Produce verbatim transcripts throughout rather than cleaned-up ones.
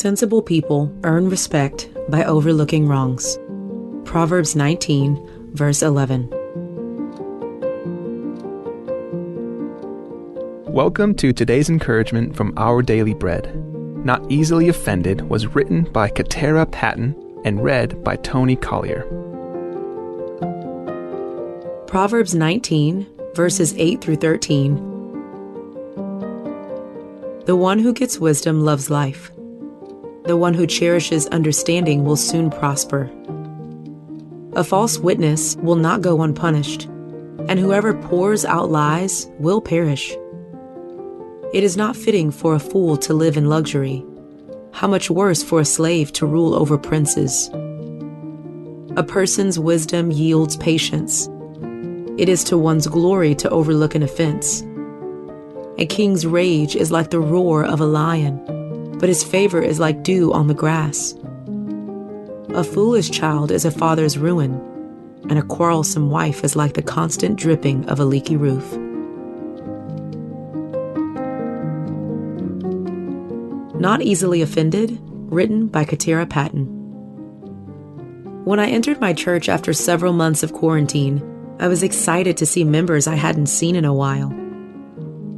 Sensible people earn respect by overlooking wrongs. Proverbs nineteen, verse eleven. Welcome to today's encouragement from Our Daily Bread. Not Easily Offended was written by Katera Patton and read by Tony Collier. Proverbs nineteen, verses eight through thirteen. The one who gets wisdom loves life. The one who cherishes understanding will soon prosper. A false witness will not go unpunished, and whoever pours out lies will perish. It is not fitting for a fool to live in luxury. How much worse for a slave to rule over princes? A person's wisdom yields patience. It is to one's glory to overlook an offense. A king's rage is like the roar of a lion, but his favor is like dew on the grass. A foolish child is a father's ruin, and a quarrelsome wife is like the constant dripping of a leaky roof. Not Easily Offended, written by Katera Patton. When I entered my church after several months of quarantine, I was excited to see members I hadn't seen in a while.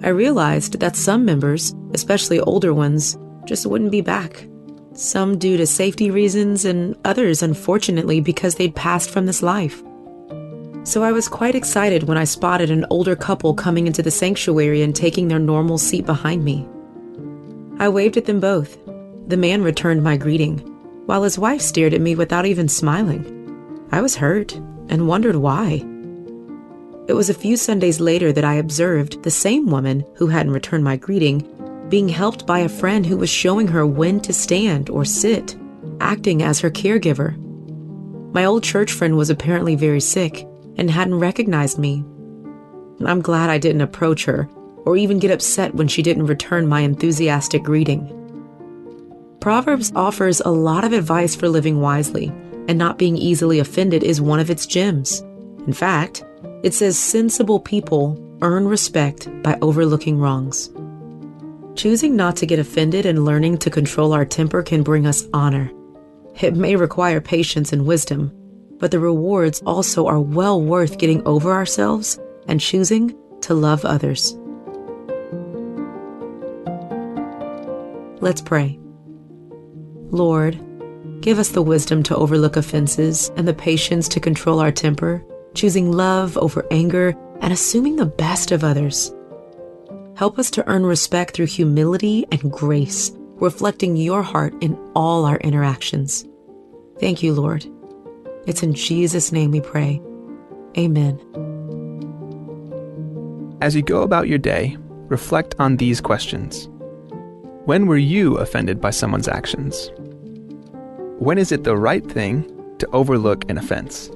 I realized that some members, especially older ones, just wouldn't be back. Some due to safety reasons, and others, unfortunately, because they'd passed from this life. So I was quite excited when I spotted an older couple coming into the sanctuary and taking their normal seat behind me. I waved at them both. The man returned my greeting, while his wife stared at me without even smiling. I was hurt and wondered why. It was a few Sundays later that I observed the same woman who hadn't returned my greeting being helped by a friend who was showing her when to stand or sit, acting as her caregiver. My old church friend was apparently very sick and hadn't recognized me. I'm glad I didn't approach her or even get upset when she didn't return my enthusiastic greeting. Proverbs offers a lot of advice for living wisely, and not being easily offended is one of its gems. In fact, it says sensible people earn respect by overlooking wrongs. Choosing not to get offended and learning to control our temper can bring us honor. It may require patience and wisdom, but the rewards also are well worth getting over ourselves and choosing to love others. Let's pray. Lord, give us the wisdom to overlook offenses and the patience to control our temper, choosing love over anger and assuming the best of others. Help us to earn respect through humility and grace, reflecting your heart in all our interactions. Thank you, Lord. It's in Jesus' name we pray. Amen. As you go about your day, reflect on these questions. When were you offended by someone's actions? When is it the right thing to overlook an offense?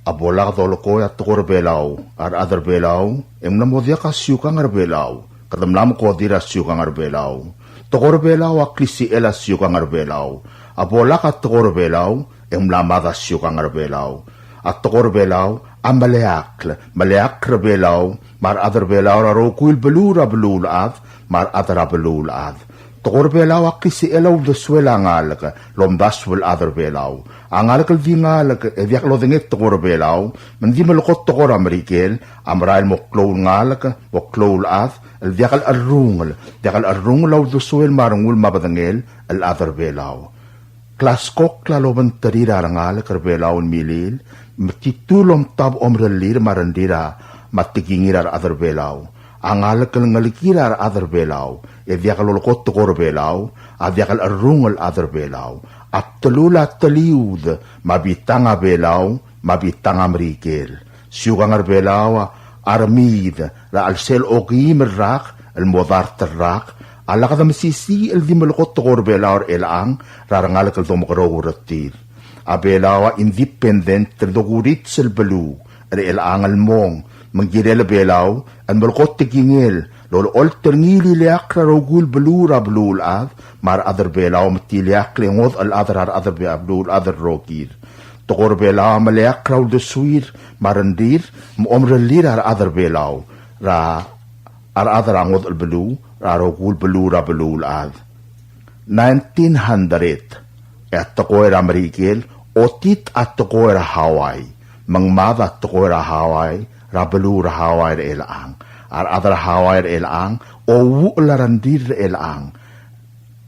A bo lak dolekoi a tekoi er a Belau, a rechad er a Belau, e ng mla mo diak a siukang er a Belau, kede mla mekodir a siukang er a Belau. Tekoi er a Belau a klisichel a siukang er a Belau. A bo lak a tekoi er a Belau, e ng mla mad a siukang er a Belau. A tekoi er a Belau a meleakl, meleakl er a Belau, me a rechad er a Belau er a rokui el beluu er a beluulechad, me a rechad er a beluulechad. Tekoi er a Belau a klisichel a uldesuel a ngalek el omdasu el chad er a Belau. A ngalek el di ngalek e diak lodengei tekoi er a Belau, me ng di melekoi tekoi er a Merikel, a merael mo klou el ngalek, mo klou el chad, el diak el cherrungel, diak el cherrungel a uldesuel me a rengul me a bedengel el chad er a Belau. Klaskokl a lobengterir a rengalek er a Belau el milil, me titu el omtab omerellir me a rengrir a, me a tekingir a rechad er a Belau. A ngalek el ngelekir a rechad er a Belau, e diak lolekoi tekoi er a Belau, a diak el cherrungel chad er a Belau. A bdelul a teliud, me a bitang a Belau, me a bitang a Merikel. Siukang er a Belau a remiid er a chelsel okeim el rak el mo dart el rak, a lak de mesisiich el di melekoi tekoi er a Belau er chelechang er a rengalek el domekeroul er tir. A Belau a independent el dokurits el beluu er chelechang el mong, me ng kirel a Belau el melekoi tekingel el olecholt er ngii el ileakl er a rokui el beluu er a beluulechad, me a rechad er a Belau me te ileakl e ngodech el chad er a rechad er a Be-, beluulechad el rokir. Tekoi er a Belau a meleakl er a uldesuir me a rengrir, me omerellir a rechad er a Belau er a a rechad er a ngodech el beluu er a rokui el beluu er a beluulechad. Nineteen hundred, e a tekoi er a Merikel, otit a tekoi er a Hawaii. Me ng mad a tekoi er a Hawaii er a beluu er a Hawaii er chelechang. A rechad er a Hawaii er chelechang, ouuchel a rengrir er chelechang.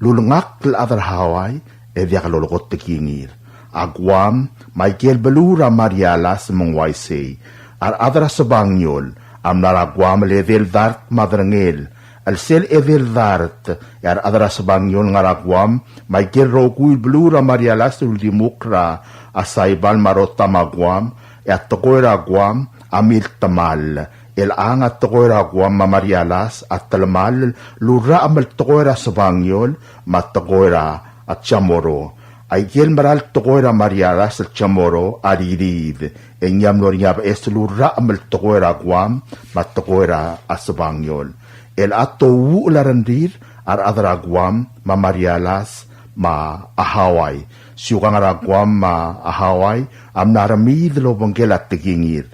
Lulengakl el chad er a Hawaii, e diak lolekoi a tekingir. A Guam, me aike el beluu er a Marianas me ng uaisei. A rechad er a Sebangiol a mla er a Guam el edei el dart me a derengel. El sel edei el dart, e a rechad er a Sebangiol a ngar er a Guam, me aike el rokui el beluu er a Marianas el uldimukl er a Saipan me a Rota me a Guam, e a tekoi er a Guam a miltemall. Chelechang a tekoi er a Guam me a Marianas a telemall el urrachem el tekoi er a Sebangiol me a tekoi er a Chamorro. Aike el mera el tekoi er a Marianas el Chamorro a ririid, e ng mlo er ngii a beches el urrachem el tekoi er a Guam me a tekoi er a Sebangiol. Chelechang a touuchel a rengrir a rechad er a Guam me a Marianas me a Hawaii. Siukang er a Guam me a Hawaii a mla remiid el obengkel a tekingir.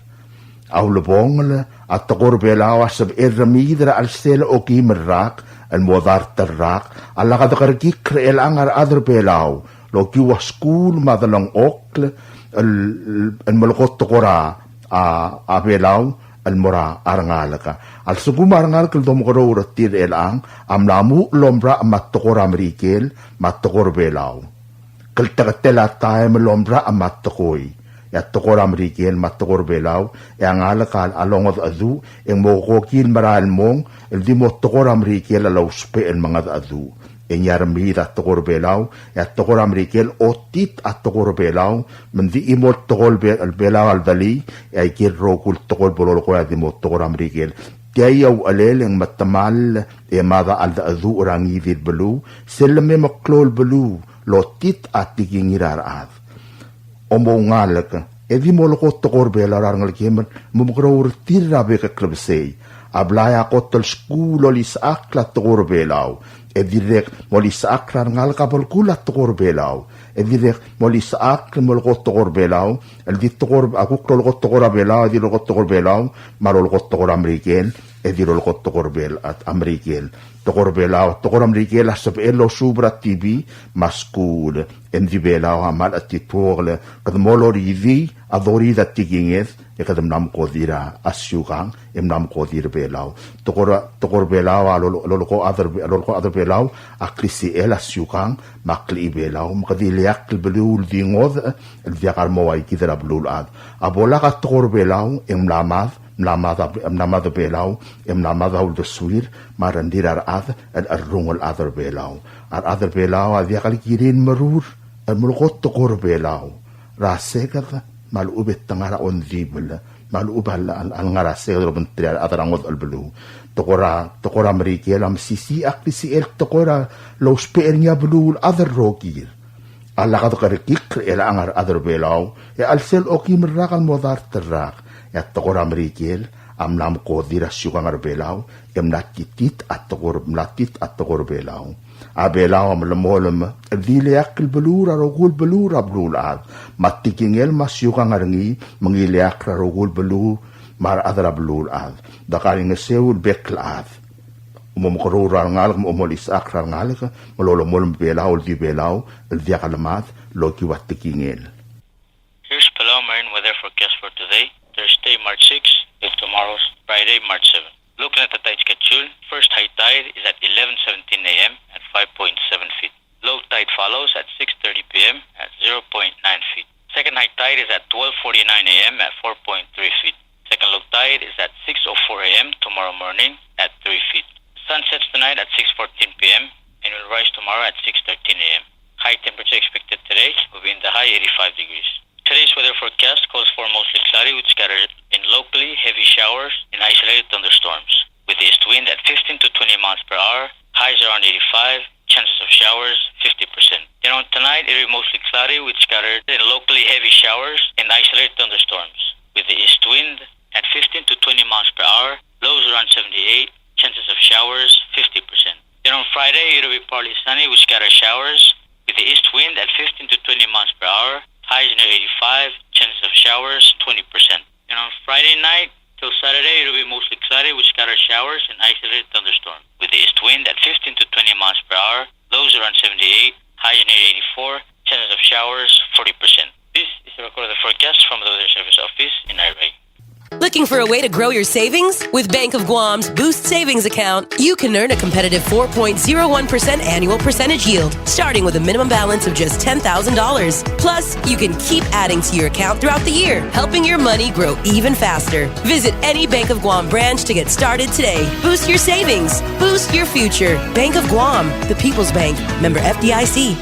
A ulebongel, a tekoi er a Belau a sebechel remiid er a chelsel a okeim el rak el mo dart el rak, a lak dekerekikl er chelechang a rechad er a Belau el okiu a skuul me a delengchokl el, el melekoi a tekoi er a, a, a Belau el mo er a rengalek. A lsekum a rengalek el domekeroul er tir er chelechang a mla muchel el omerachem a tekoi er a Merikel me a tekoi er a Belau. Klteketel a taem el omerachem a tekoi. E a tekoi er a Merikel me a tekoi er a Belau, e a ngalek a longedecheduch, e ng mo kokil merael el mong el di mo tekoi er a Merikel a lousbech el mengedecheduch. E ng remiid a tekoi er a Belau, e a tekoi er a Merikel otit a tekoi er a Belau, me ng di chimo el tekoi er a Be-, Belau a ledulii, e aike el rokui el tekoi el bo lolekoi a di mo tekoi er a Merikel. Tia a uchelel e ng metemall e mad a cheldecheduch er a ngii di el beluu, sel leme meklou el beluu, lotit a tekingir a rechad. Omoungalek, e di molekoi a tekoi er a Belau er a rengelekem el mo mekeroul er tir er a bek el klebesei. A blai a kot el skuul el olisechakl a tekoi er a Belau. E dirrek molisechakl a rengalek a belkul a tekoi er a Belau. E dirrek molisechakl el molekoi a tekoi er a Belau, el di tekoi er a, a kuk lolekoi a tekoi er a Belau, e di lolekoi a tekoi er a Belau, me a lolekoi a tekoi er a Merikel, e di lolekoi a tekoi er a Bel-, a, a Merikel. Tekoi er a Belau, tekoi er a Merikel a sebechel el osuub er a T V me a skuul. E ng di Belau a mle chetituokl, kede mo loridii a doridii a tekinged, e kede mla mekodir a siukang, e mla mekodir a Belau. Tekoi er a, tekoi er a Belau a lolo-, lolekoi a chad er, lolekoi a chad er a Belau a klisichel a siukang me a klechibelau, me kede ileakl el beluu el di ngodech el diak a remo ua kid er a beluulechad. A bo lak a tekoi er a Belau e ng mla mad, mla mad a, mla mad a Belau, e mla mad a uldesuir me a rengrir a rechad el cherrungel el chad er a Belau. A rechad er a Belau a diak el kirir el merur el melekoi a tekoi er a Belau er a seked me a lechub e te ngar er a ongdibel me a lechub a le, a le, a lengar er a seked el obengterir a rechad er a ngodech el beluu. Tekoi er a, tekoi er a Merikel a mesisiich a klisichel el tekoi er a lousbech er ngii a beluulechad el rokir. A lak dekerekikl er chelechang a rechad er a Belau, e a chelsel a okeim el rak el mo dart el rak. E a tekoi er a Merikel a mla mekodir a siukang er a Belau, e mla titit a tekoi er, mla tit a tekoi er a Belau. A Belau a melemolem el di ileakl el beluu er a rokui el beluu er a beluulechad, me a tekingel me a siukang er ngii me ng ileakl er a rokui el beluu me a rechad er a beluulechad. Dekaingeseu el bek el chad. Mo mekeroul er a rengalek, mo, molisechakl er a rengalek, me lolemolem a Belau el di Belau el diak lemad el okiu a tekingel. Here's Palau marine weather forecast for today, Thursday, March six, to tomorrow, Friday, March seven. Looking at the tide schedule, first high tide is at eleven seventeen a m at five point seven feet. Low tide follows at six thirty p m at zero point nine feet. Second high tide is at twelve forty-nine a m at four point three feet. Second low tide is at six oh four a m tomorrow morning at three feet. Sun sets tonight at six fourteen p m and will rise tomorrow at six thirteen a m. High temperature expected today will be in the high eighty-five degrees. Today's weather forecast calls for mostly cloudy with scattered and locally heavy showers and isolated thunderstorms, with the east wind at fifteen to twenty miles per hour, highs around eighty-five, chances of showers fifty percent. Then on tonight, it'll be mostly cloudy with scattered and locally heavy showers and isolated thunderstorms, with the east wind at fifteen to twenty miles per hour, lows around seventy-eight, chances of showers fifty percent. Then on Friday, it'll be partly sunny with scattered showers, with the east wind at fifteen to twenty miles per hour, highs near eighty-five, chances of showers twenty percent. And on Friday night, Till Saturday, it'll be mostly cloudy with scattered showers and isolated thunderstorms, with the east wind at fifteen to twenty miles per hour, lows around seventy-eight, highs near eighty-four, chances of showers forty percent. This is a recorded forecast from the Weather Service Office in Airai. Looking for a way to grow your savings? With Bank of Guam's Boost Savings Account, you can earn a competitive four point zero one percent annual percentage yield, starting with a minimum balance of just ten thousand dollars. Plus, you can keep adding to your account throughout the year, helping your money grow even faster. Visit any Bank of Guam branch to get started today. Boost your savings. Boost your future. Bank of Guam, the People's Bank. Member F D I C.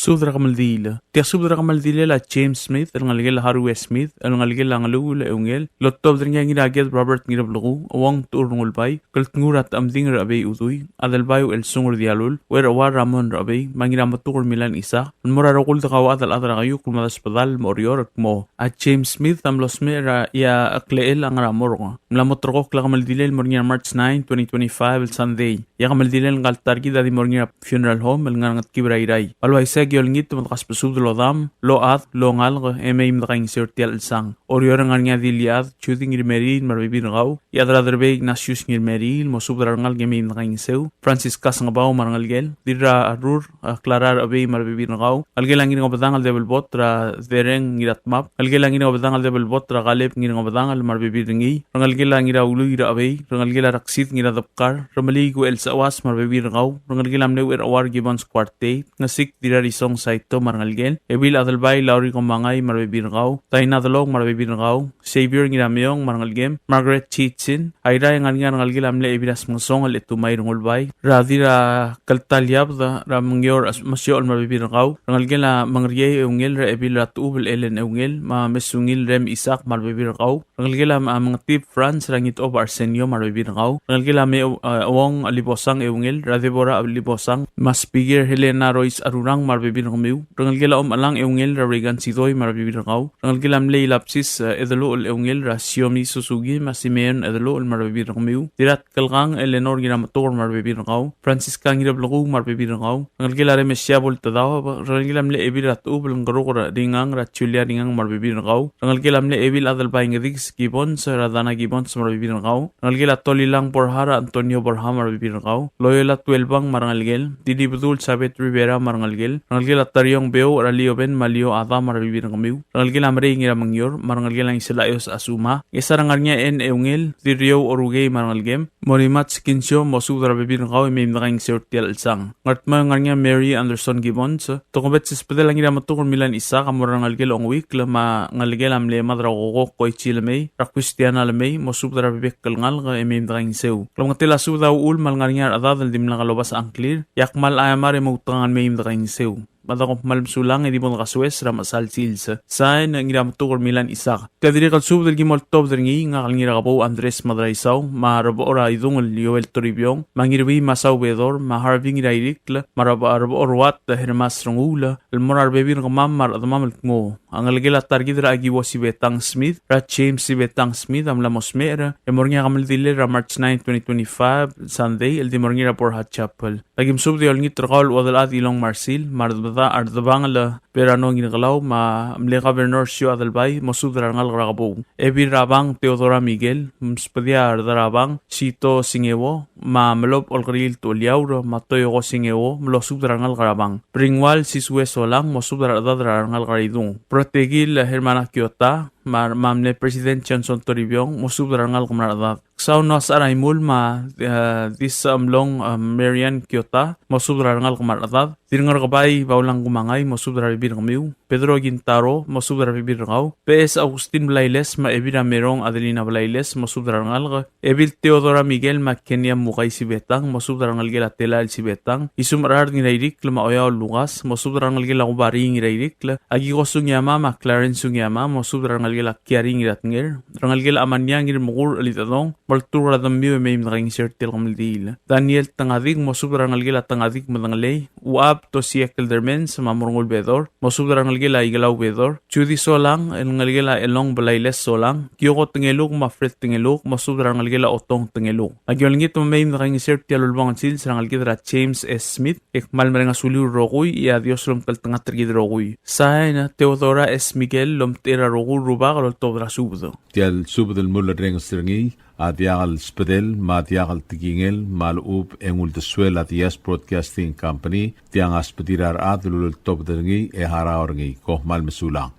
Subed er a kemeldiil. Tia subed er a kemeldiil a James Smith, el ngelekel a Harue Smith, el ngelekel a Ngeluul Eungel, el otobed er ngii a Ngiraked Robert Ngirblekuu, Uong Tuur Ngulbai, Keltngur a Temding er a Bei Udui, Adelbai Uchelsung er Dialul, Uercheuar Ramon er a Bei, me a Ngirametuker Milan Isaac, el mo er a rokui el dekauchad el chad er a Keiukl me a Desbedall el mo er Oreor el kmo a James Smith a mlo smecher e a klechel a ngar er a morgue. Ng mla mo terrekokl a kemeldiil el mo er ngii er a March nine, twenty twenty-five, el Sunday. E a kemeldiil el ngka el ta er kid a di mo er ngii er a funeral home el ngar er a Ngetkib er a Irrai. Me a le uaisei e aki olengit me de kasbesubed el odam, el ochad, el ongalek, e mei me de kaingeseu er tia el chelsang. Oreor e ng ngar er ngii a Diliad Judy Ngirmeriil me a rebebil er kau, e a Chad er a Derbei Ignatius Ngirmeriil, mosubed er a rengalek e mei me de kaingeseu. Francisca Sengebau me a rengelekel, Dirrarur, a, Clara Rechebei me a rebebil er kau, ngelekel a Ngirengebedang el Debelbot er a Dereng Ngiratmab, ngelekel a Ngirengebedang el Debelbot er a Kaleb Ngirengebedang el me a rebebil er ngii, rengelekel a Ngiraului Rechebei, rengelekel a Reksid Ngiradebkar, Remeliik Uchelsechuas me a rebebil er kau, rengelekel a mle Uchercheuar Gibbons Kuartei, Ngesik Dirrarisong Saito me a rengelekel, Ebil Adelbai Lauri Komangai me a rebebil er kau, Taina Delong me a rebebil er kau, Xavier Ngirameong me a rengelekem, Margaret Chichin, Airai e ng ngar er ngii a rengelekel a mle Ebil a Smengesong el Etumai Rengulbai, er a Dirrakeltaliabed er a Mengior Mesiochel me a rebebil er kau, rengelekel a Mengeriei Eungel er a Ebil er a Techubel Ellen Eungel, me a Mesungil Rem Isaac me a rebebil er kau, rengelekel a Mengetib Franz er a Ngitechob Arsenio me a rebebil er kau, rengelekel a Me, e, Uong Libosang Eungel er a Deborah Libosang, me a Speaker Helena Royce Arurang me a rebebil er kemiu, rengelekel a Omechelang Eungel er a Regan Sidoi me a rebebil er kau, rengelekel a mle Ilapsis, e, Edeluchel Eungel er a Siomi Suzuki me a Simeon Edeluchel me a rebebil er kemiu, Dirratkelkang Eleanor Ngirametuker me a rebebil er kau, Francisca Ngireblekuu me a rebebil er kau, rengelekel a Remesia Boltedaob, rengelekel a mle Ebil er a Techubel Ngeruk er a Ringang er a Julia Ringang me a rebebil er kau, rengelekel a mle Ebil Adelbai Ngedikes Gibbons er a Dana Gibbons me a rebebil er kau, rengelekel a Tolilang Borja er a Antonio Borja me a rebebil er kau, Loyola Tuelbang me a rengelekel, Dirribedul Sabet Rivera me a rengelekel, rengelekel a Tariong Beouch er a Lioben me a Lio Adam me a rebebil er kemiu, rengelekel a Merei Ngiramengior me a rengelekel a Ngiselachios Asuma, Ngchesar e ng ngar er ngii a N. Eungel, Dirriou Orukei me a rengelekem, Morimach Kinsio, mosubed er a rebebil er kau e mei me de kaingeseu er tia el chelsang. Ngardmau e ng ngar er ngii a Mary Anderson Gibbons, tokubets el subedel a Ngirametuker Milan Isaac a mo er a rengelekel a Ongeuikl me a ngelekel a mle Mad er a Kokok Koichi Lemei er a Christiana Lemei, mosubed er a rebek el ngalek e mei me de kaingeseu. Klemengetel a subed a uchul me a le ngar er ngii a rechedad el dimlak lobasech a ngklir, e ak kmal chemar e moutekangel mei me de kaingeseu. Me a da kom kmal mesulang e di bo dekasoes er a mechesang el sils. Sain, Ngirametuker Milan Isaac. Tia dirrek el subed el ki mo oltobed er ngii, ngak el Ngirakebou Andres Madraisau, me a Rebechor a Idung el Joel Toribiong, me a Ngirbii Masau Bedor, me a Harvey Ngirairikl, me a Rebe-, Rebechor Uat Hermas Renguul, el mo er a rebebil er kemam me a rechedemam el kmo a ngelekel a ta er kid er a Akiwo Sibetang Smith, er a James Sibetang Smith a mla mo smecher, e mo er ngii a kemeldilel er a March nine, twenty twenty-five, Sunday, el di mo er ngii er a Borja Chapel. Aki mesubed e olengit er kau el chuodel chad Ilong Marsil, me a Rdebedang, Rdebang el Berano Ngirkelau, me a mle Governor Sio Adelbai, mosubed er a rengalek er a Kebou. Ebil er a Bang Theodora Miguel, msubedii a Rderabang Sito Singeo, me a Melob Olkeriil Tuliaur, me a Toyoko Singeo, me losubed er a rengalek er a Bang. Bringual Sisue Solang, mosubed er a rechedad er a rengalek er a Idung. Protekil Hermana Kiota, me a, me a mle President Johnson Toribiong, mosubed er a rengalek me a rechedad. Ksau Noah Saraimul me a, e, Disomlong, e, Marian Kiota, mosubed er a rengalek me a rechedad. Dirngerkebai Baulang Kumangai, mosubed er a rebebil er kemiu. Pedro Kintaro, mosubed er a rebebil er kau. P S Augustin Blailes me a Ebil er a Merong Adelina Blailes, mosubed er a rengalek. Ebil Theodora Miguel me a Kenia Mukai Sibetang, mosubed er a rengelekel a Telael Sibetang. Isumechard Ngirairikl me a Oiaol Lukas, mosubed er a rengelekel a Kubari Ngirairikl. Akiko Sugiyama me a Clarence Sugiyama, mosubed er a rengelekel a Kiari Ngiratnger. Rengelekel a Mania Ngirmekur Elitedong, molturk er a Demiu e mei me dekaingeseu er tia el kemeldiil. Daniel Tengadik, mosubed er a rengelekel a Tengadik Medengelei, Uab Tosie Keldermans, me a Morngul Bedor, mosubed er a rengelekel a Ikelau Bedor, Judy Solang, el ngelekel a Elong Belailes Solang, Kioko Tengeluk, me a Fred Tengeluk, mosubed er a rengelekel a Otong Tengeluk. Aki olengit me mei me dekaingeseu er tia el ulebongel sils er a ngeleked er a James S. Smith, e kmal mereng a suliu el rokui, e a Dios lomekngeltengat er kid el rokui. Sain, Theodora S. Miguel, lomtechei er a rokui el rubak el oltobed er a subed. Tia el subed el mulerrenges er ngii a diak el sbedel me a diak el tekingel me a lechub e ng uldesuel a Diaz Broadcasting Company, tiang a sbedir a rechad el uleltobed er ngii e harau er ngii. Kom kmal mesulang.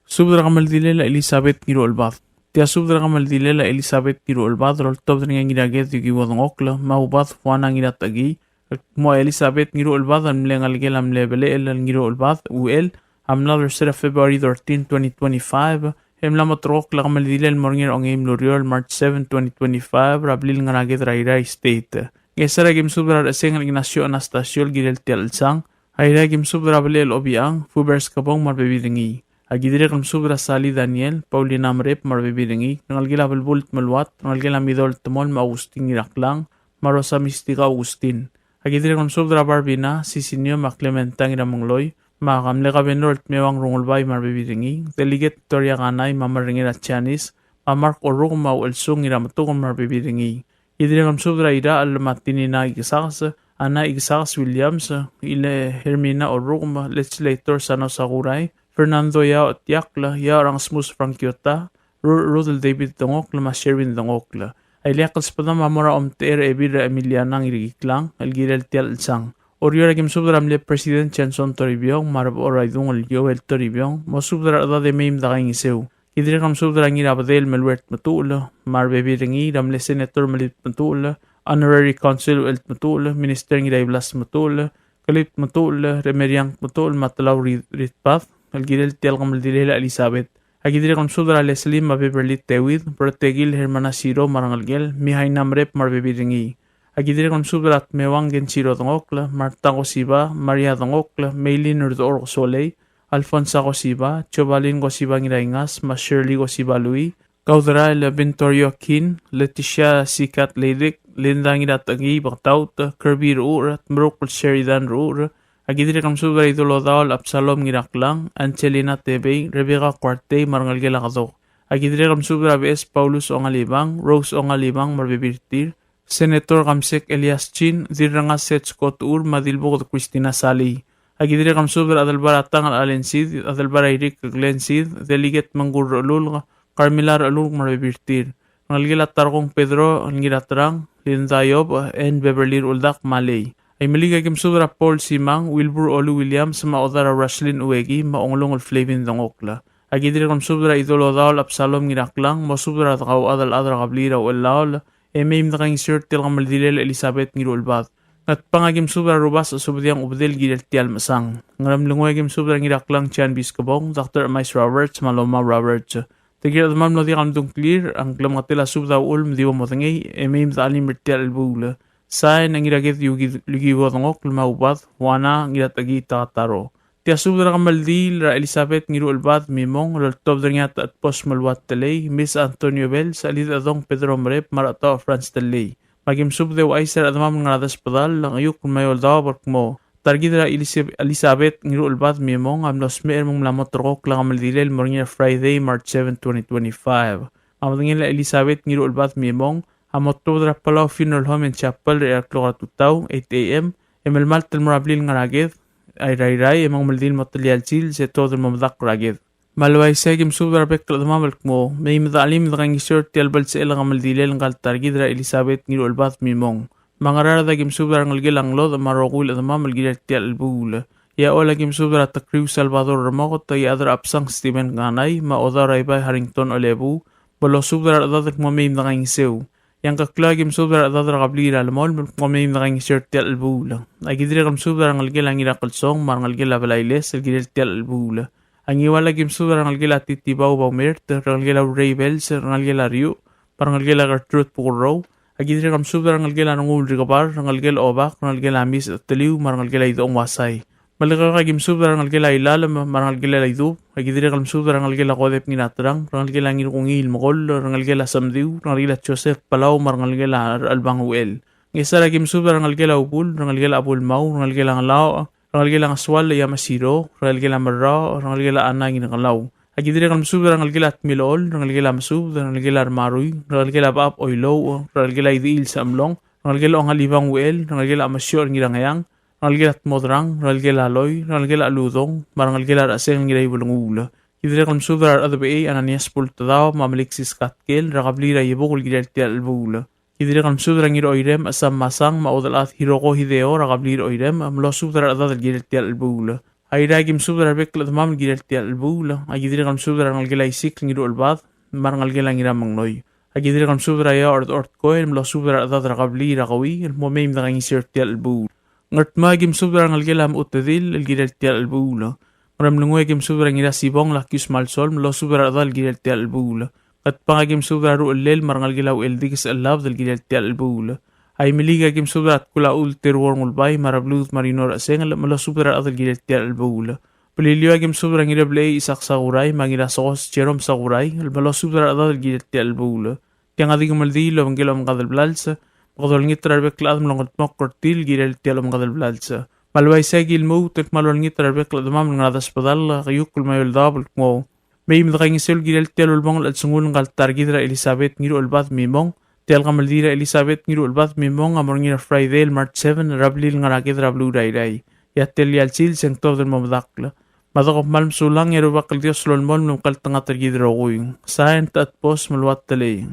Subed er a kemeldilel a Elizabeth Ngiruchelbad. Tia subed er a kemeldilel a Elizabeth Ngiruchelbad el oltobed er ngii a Ngiraked Yukiwo Dengokl, me a Ubad Juana Ngiratechekii, el kmo a Elizabeth Ngiruchelbad el mle ngelekel a mle Belechel el Ngiruchelbad Uchel a mlad er se er a February thirteen, twenty twenty-five, e mla moterekokl a kemeldilel el mo er ngii er a ongeim el ureor, March seven, twenty twenty-five, er a blil Ngeraked er a Irrai State. Ngesar, aki msubed er a Recheseng el Ignacio Anastasio el kirel tia el chelsang. Airai, aki msubed er a Belechel Obichang, Fubers Kebong me a rebebil er ngii. Aki dirrek el msubed er a Sali Daniel, Paulina Merep me a rebebil er ngii, rengelekel a Belbul Tmeluat, rengelekel a Midol Temol me a Augustin Ngiraklang, me a Rosa Mistika Augustin. Aki dirrek el msubed er a Barbina, Sisinio me a Clementa Ngiramengloi, me a mle Kabenor el Tmeuang Rungulbai me a rebebil er ngii, Delegate Victoria Kanai me a Merengel a Janice, me a Mark Oruk me a Uchelsung Ngirametuker me a rebebil er ngii. Ki dirrek el msubed er a Irachel me a Tinina Ikesakes, Ana Ikesakes Williams, Ile Hermina Oruk me a Legislator Sano Sakurai, Fernando Yao Tiakl, Yao Rangsmus Frankiota, Ru-, Rudel David Dengokl me a Sherwin Dengokl. A ileakl el sbedam a mo er a omtechei er a Ebil er a Emiliana Ngirikiklang el kirel tia el chelsang. Oreor, aki msubed er a mle President Johnson Toribiong me a Rebechor a Idung el Joel Toribiong, mosubed er a rechedad e mei me dekaingeseu. Ki dirrek el msubed er a Ngirabedel Meluert Metuchel me a rebebil er ngii, er a mle Senator Melibt Metuchel, Honorary Consul Uchelt Metuchel, Minister Ngiraiblas Metuchel, Kelibt Metuchel, Remeriang Metuchel me a Telau Ri-, Ritbad el kirel tia el kemeldilel a Elizabeth. Aki dirrek el msubed er a Leslie me a Beverly Tewid, Brotekil Hermana Siro me a rengelekel, Mihaina Merep me a rebebil er ngii. Aki dirrek el msubed er a Tmeuang Kensiro Dengokl, Marta Kosiba, Maria Dengokl, Meilin Rdechor Kesolei, Alfonsa Kosiba, Jovalin Kosiba Ngiraingas me a Shirley Kosiba Lui, Kauderael Vintorio Kin, Leticia Sikat Leidik, Linda Ngiratechekii Bektaut, Kirby Ruchur, Tmerukl Sheridan Ruchur, Aki dirrek el msubed er a Idolodaol Absalom Ngiraklang, Angelina Tebei, Rebecca Kuartei me a rengelekel a Kedok. Aki dirrek el msubed er a Beches Paulus Ongalibang, Rose Ongalibang me a rebebil er tir, Senator Kamsek Elias Chin, Dirrengas Seth Scott Ur me a Dilbuked Christina Salii. Aki dirrek el msubed er a Adelbai er a Tang el Allen Sid, Adelbai er a Irik Glenn Sid, Delegate Mengkur Rechelulk, Carmela Rechelulk me a rebebil er tir. Rengelekel a Tarkong Pedro Ngiraterang, Linda Yob, Ann Beverly Uldak me a Lei. Aimeliik, aki msubed er a Paul Simang, Wilbur Olu Williams me a Odara Roslyn Ueki me a Ongelung el Flavin Dengokl. Aki dirrek el msubed er a Idolodaol Absalom Ngiraklang, mosubed er a dekauchad el chad er a kebliil er a Uchellaol, e mei me dekaingeseu er tia el kemeldilel a Elizabeth Ngiruchelbad. Ngatpang, aki msubed er a Rubasech Subediang Ubedel el kirel tia el mechesang. Ngeremlengui, aki msubed er a Ngiraklang John Biskebong, Doctor Emais Roberts me a Loma Roberts. Tirke el chedemam el mlo diak el medung a ngklir, a ngklemketel a subed a uchul me di bo modengei, e mei me dechelim er tia el chelebuul. Sain, a Ngiraked Yuki-, Yukiwo Dengokl me a Ubad Juana Ngiratechekii Takataro. Tia subed er a kemeldiil er a Elizabeth Ngiruchelbad Mimong el oltobed er ngii a Techedbos Meluat Telei, Miss Antonio Bells, Chelidechedong Pedro Merep me a Rechetaoch Franz Telei. Me aki msubed e ouchais er a rechedemam el ngar er a Desbedall, Ngeiukl me a Eouldaob el kmo, ta er kid er a Elise-, Elizabeth Ngiruchelbad Mimong a mlo smecher me ng mla mo terrekokl a kemeldilel el mo er ngii er a Friday, March seven, twenty twenty-five. Me a bedengel a Elizabeth Ngiruchelbad Mimong a mo tuobed er a Palau Funeral Home and Chapel er a eai el klok er a tutau, eight A M, e melemalt el mo er a blil ngar er a Ked, Airai, Irrai, e mengemeldiil el mo telia el sils e tuobed el mo medakl er a Ked. Me a le uaisei, aki msubed er a rebek el chedemam el kmo, mei me dechelim e dekaingeseu er tia el belsechel a kemeldilel ngka el ta er kid er a Elizabeth Ngiruchelbad Mimong. Me a Ngaraard, aki msubed er a rengelekel a Ngelodech me a rokui el chedemam el kirel tia el chelebuul. E a Ollei, aki msubed er a Tekriu Salvador Remoket, e a Chad er a Absang Stephen Kanai, me a Odau er a Ibai Harrington Olebuu, me losubed er a rechedad el kmo mei me dekaingeseu. E a Ngkeklau, aki msubed er a rechedad er a kebliil er a Lemolem el kmo mei me dekaingeseu er tia el chelebuul. Aki dirrek el msubed er a rengelekel a Ngirakelsong me a rengelekel a Belailes el kirel tia el chelebuul. A Ngiwal, aki msubed er a rengelekel a Titibau Baumert, rengelekel a Urrei Bells, rengelekel a Riu, me a rengelekel a Gertrude Bukurrou. Aki dirrek el msubed er a rengelekel a Renguul Rikebar, rengelekel a Obak, rengelekel a Mis Teliu, me a rengelekel a Idong Uasai. Melekeok a ki mesubed er a rengelekel a Ilalem, me a rengelekel a Idub, a ki dirrek el mesubed er a rengelekel a Kodep Ngiraterang, rengelekel a Ngirkungiil Mekoll, rengelekel a Semdiu, rengelekel a Joseph Palau, me a rengelekel a Rechelbang Uchel. Ngchesar a ki mesubed er a rengelekel a Ubul, rengelekel a Bulmau, rengelekel a Ngelaoch, rengelekel a Ngesual Iamasiro, rengelekel a Merraoch, rengelekel a Ana Ngirkelau. A ki dirrek el mesubed er a rengelekel a Tmilochol, rengelekel a Mesubed, rengelekel a Remarui, rengelekel a Bechab Oilouch, rengelekel a Idechiil Semlong, rengelekel a Ongalibang Uchel, rengelekel a Mesiochel Ngirangeang, rengelekel a Tmodrang, rengelekel a Loi, rengelekel a Ludong, me a rengelekel a Recheseng Ngiraibelenguul. Ki dirrek el mesubed er a Rechedebechei Ananias Bultedaob me a Melixis Katkel, er a kebliil er a Iebukl el kirel tia el chelebuul. Ki dirrek el mesubed er a Ngiroirem Sam Masang me a Odelchad Hiroko Hideo, er a kebliil er a Oirem, me losubed er a rechedad el kirel tia el chelebuul. Airai a ki mesubed er a rebek el chedemam el kirel tia el chelebuul, a ki dirrek el mesubed er a rengelekel a Isikl Ngiruchelbad, me a rengelekel a Ngiramengnoi. A ki dirrek el mesubed er a Iaoch er Dechor Tkoel, me losubed er a rechedad er a kebliil er a Keui, el mo mei me dekaingeseu er tia el chelebuul. Ngardmau a ki mesubed er a rengelekel a Mechutedil, el kirel tia el chelebuul. Ngeremlengui a ki mesubed er a Ngirasibong el Akius Malsol, me losubed er a rechedad el kirel tia el chelebuul. Ngatpang a ki mesubed er a Ruchellel, me a rengelekel a Ucheldikes Chelabed el kirel tia el chelebuul. Aimeliik a ki mesubed er a Tkulachul Teruor Ngulbai, me a Rebluud Marino Rechesengel, me losubed er a rechedad el kirel tia el chelebuul. Beliliou a ki mesubed er a Ngireblechei Isak Sakurai, me a Ngirasekos Jerome Sakurai, el me losubed er a rechedad el kirel tia el chelebuul. Tiang a di kemeldiil el obengkel omengkad el blals, me kede olengit er a rebek el chad me longedmokl er tir el kirel tia el omengkad el blals. Me a le uaisei a ki lmuut el kmal olengit er a rebek el chedemam el ngar er a desbedall, keiukl me a eou el daob el kmo mei me dekaingeseu el kirel tia el ulebongel el chelsengul ngka el ta er kid er a Elizabeth Ngiruchelbad Mimong. Tia el kemeldiil er a Elizabeth Ngiruchelbad Mimong a mo er ngii er a Friday el March seven er a blil el ngar er a ked er a beluu er a Irrai. E a tia el sils e ng tuobed el mo medakl. Me a dekuk kmal mesulang e a Rubak el Dios a lolemolem el omekngeltengat er kid el rokui. Sain, Tet Bos me a Luat Telei.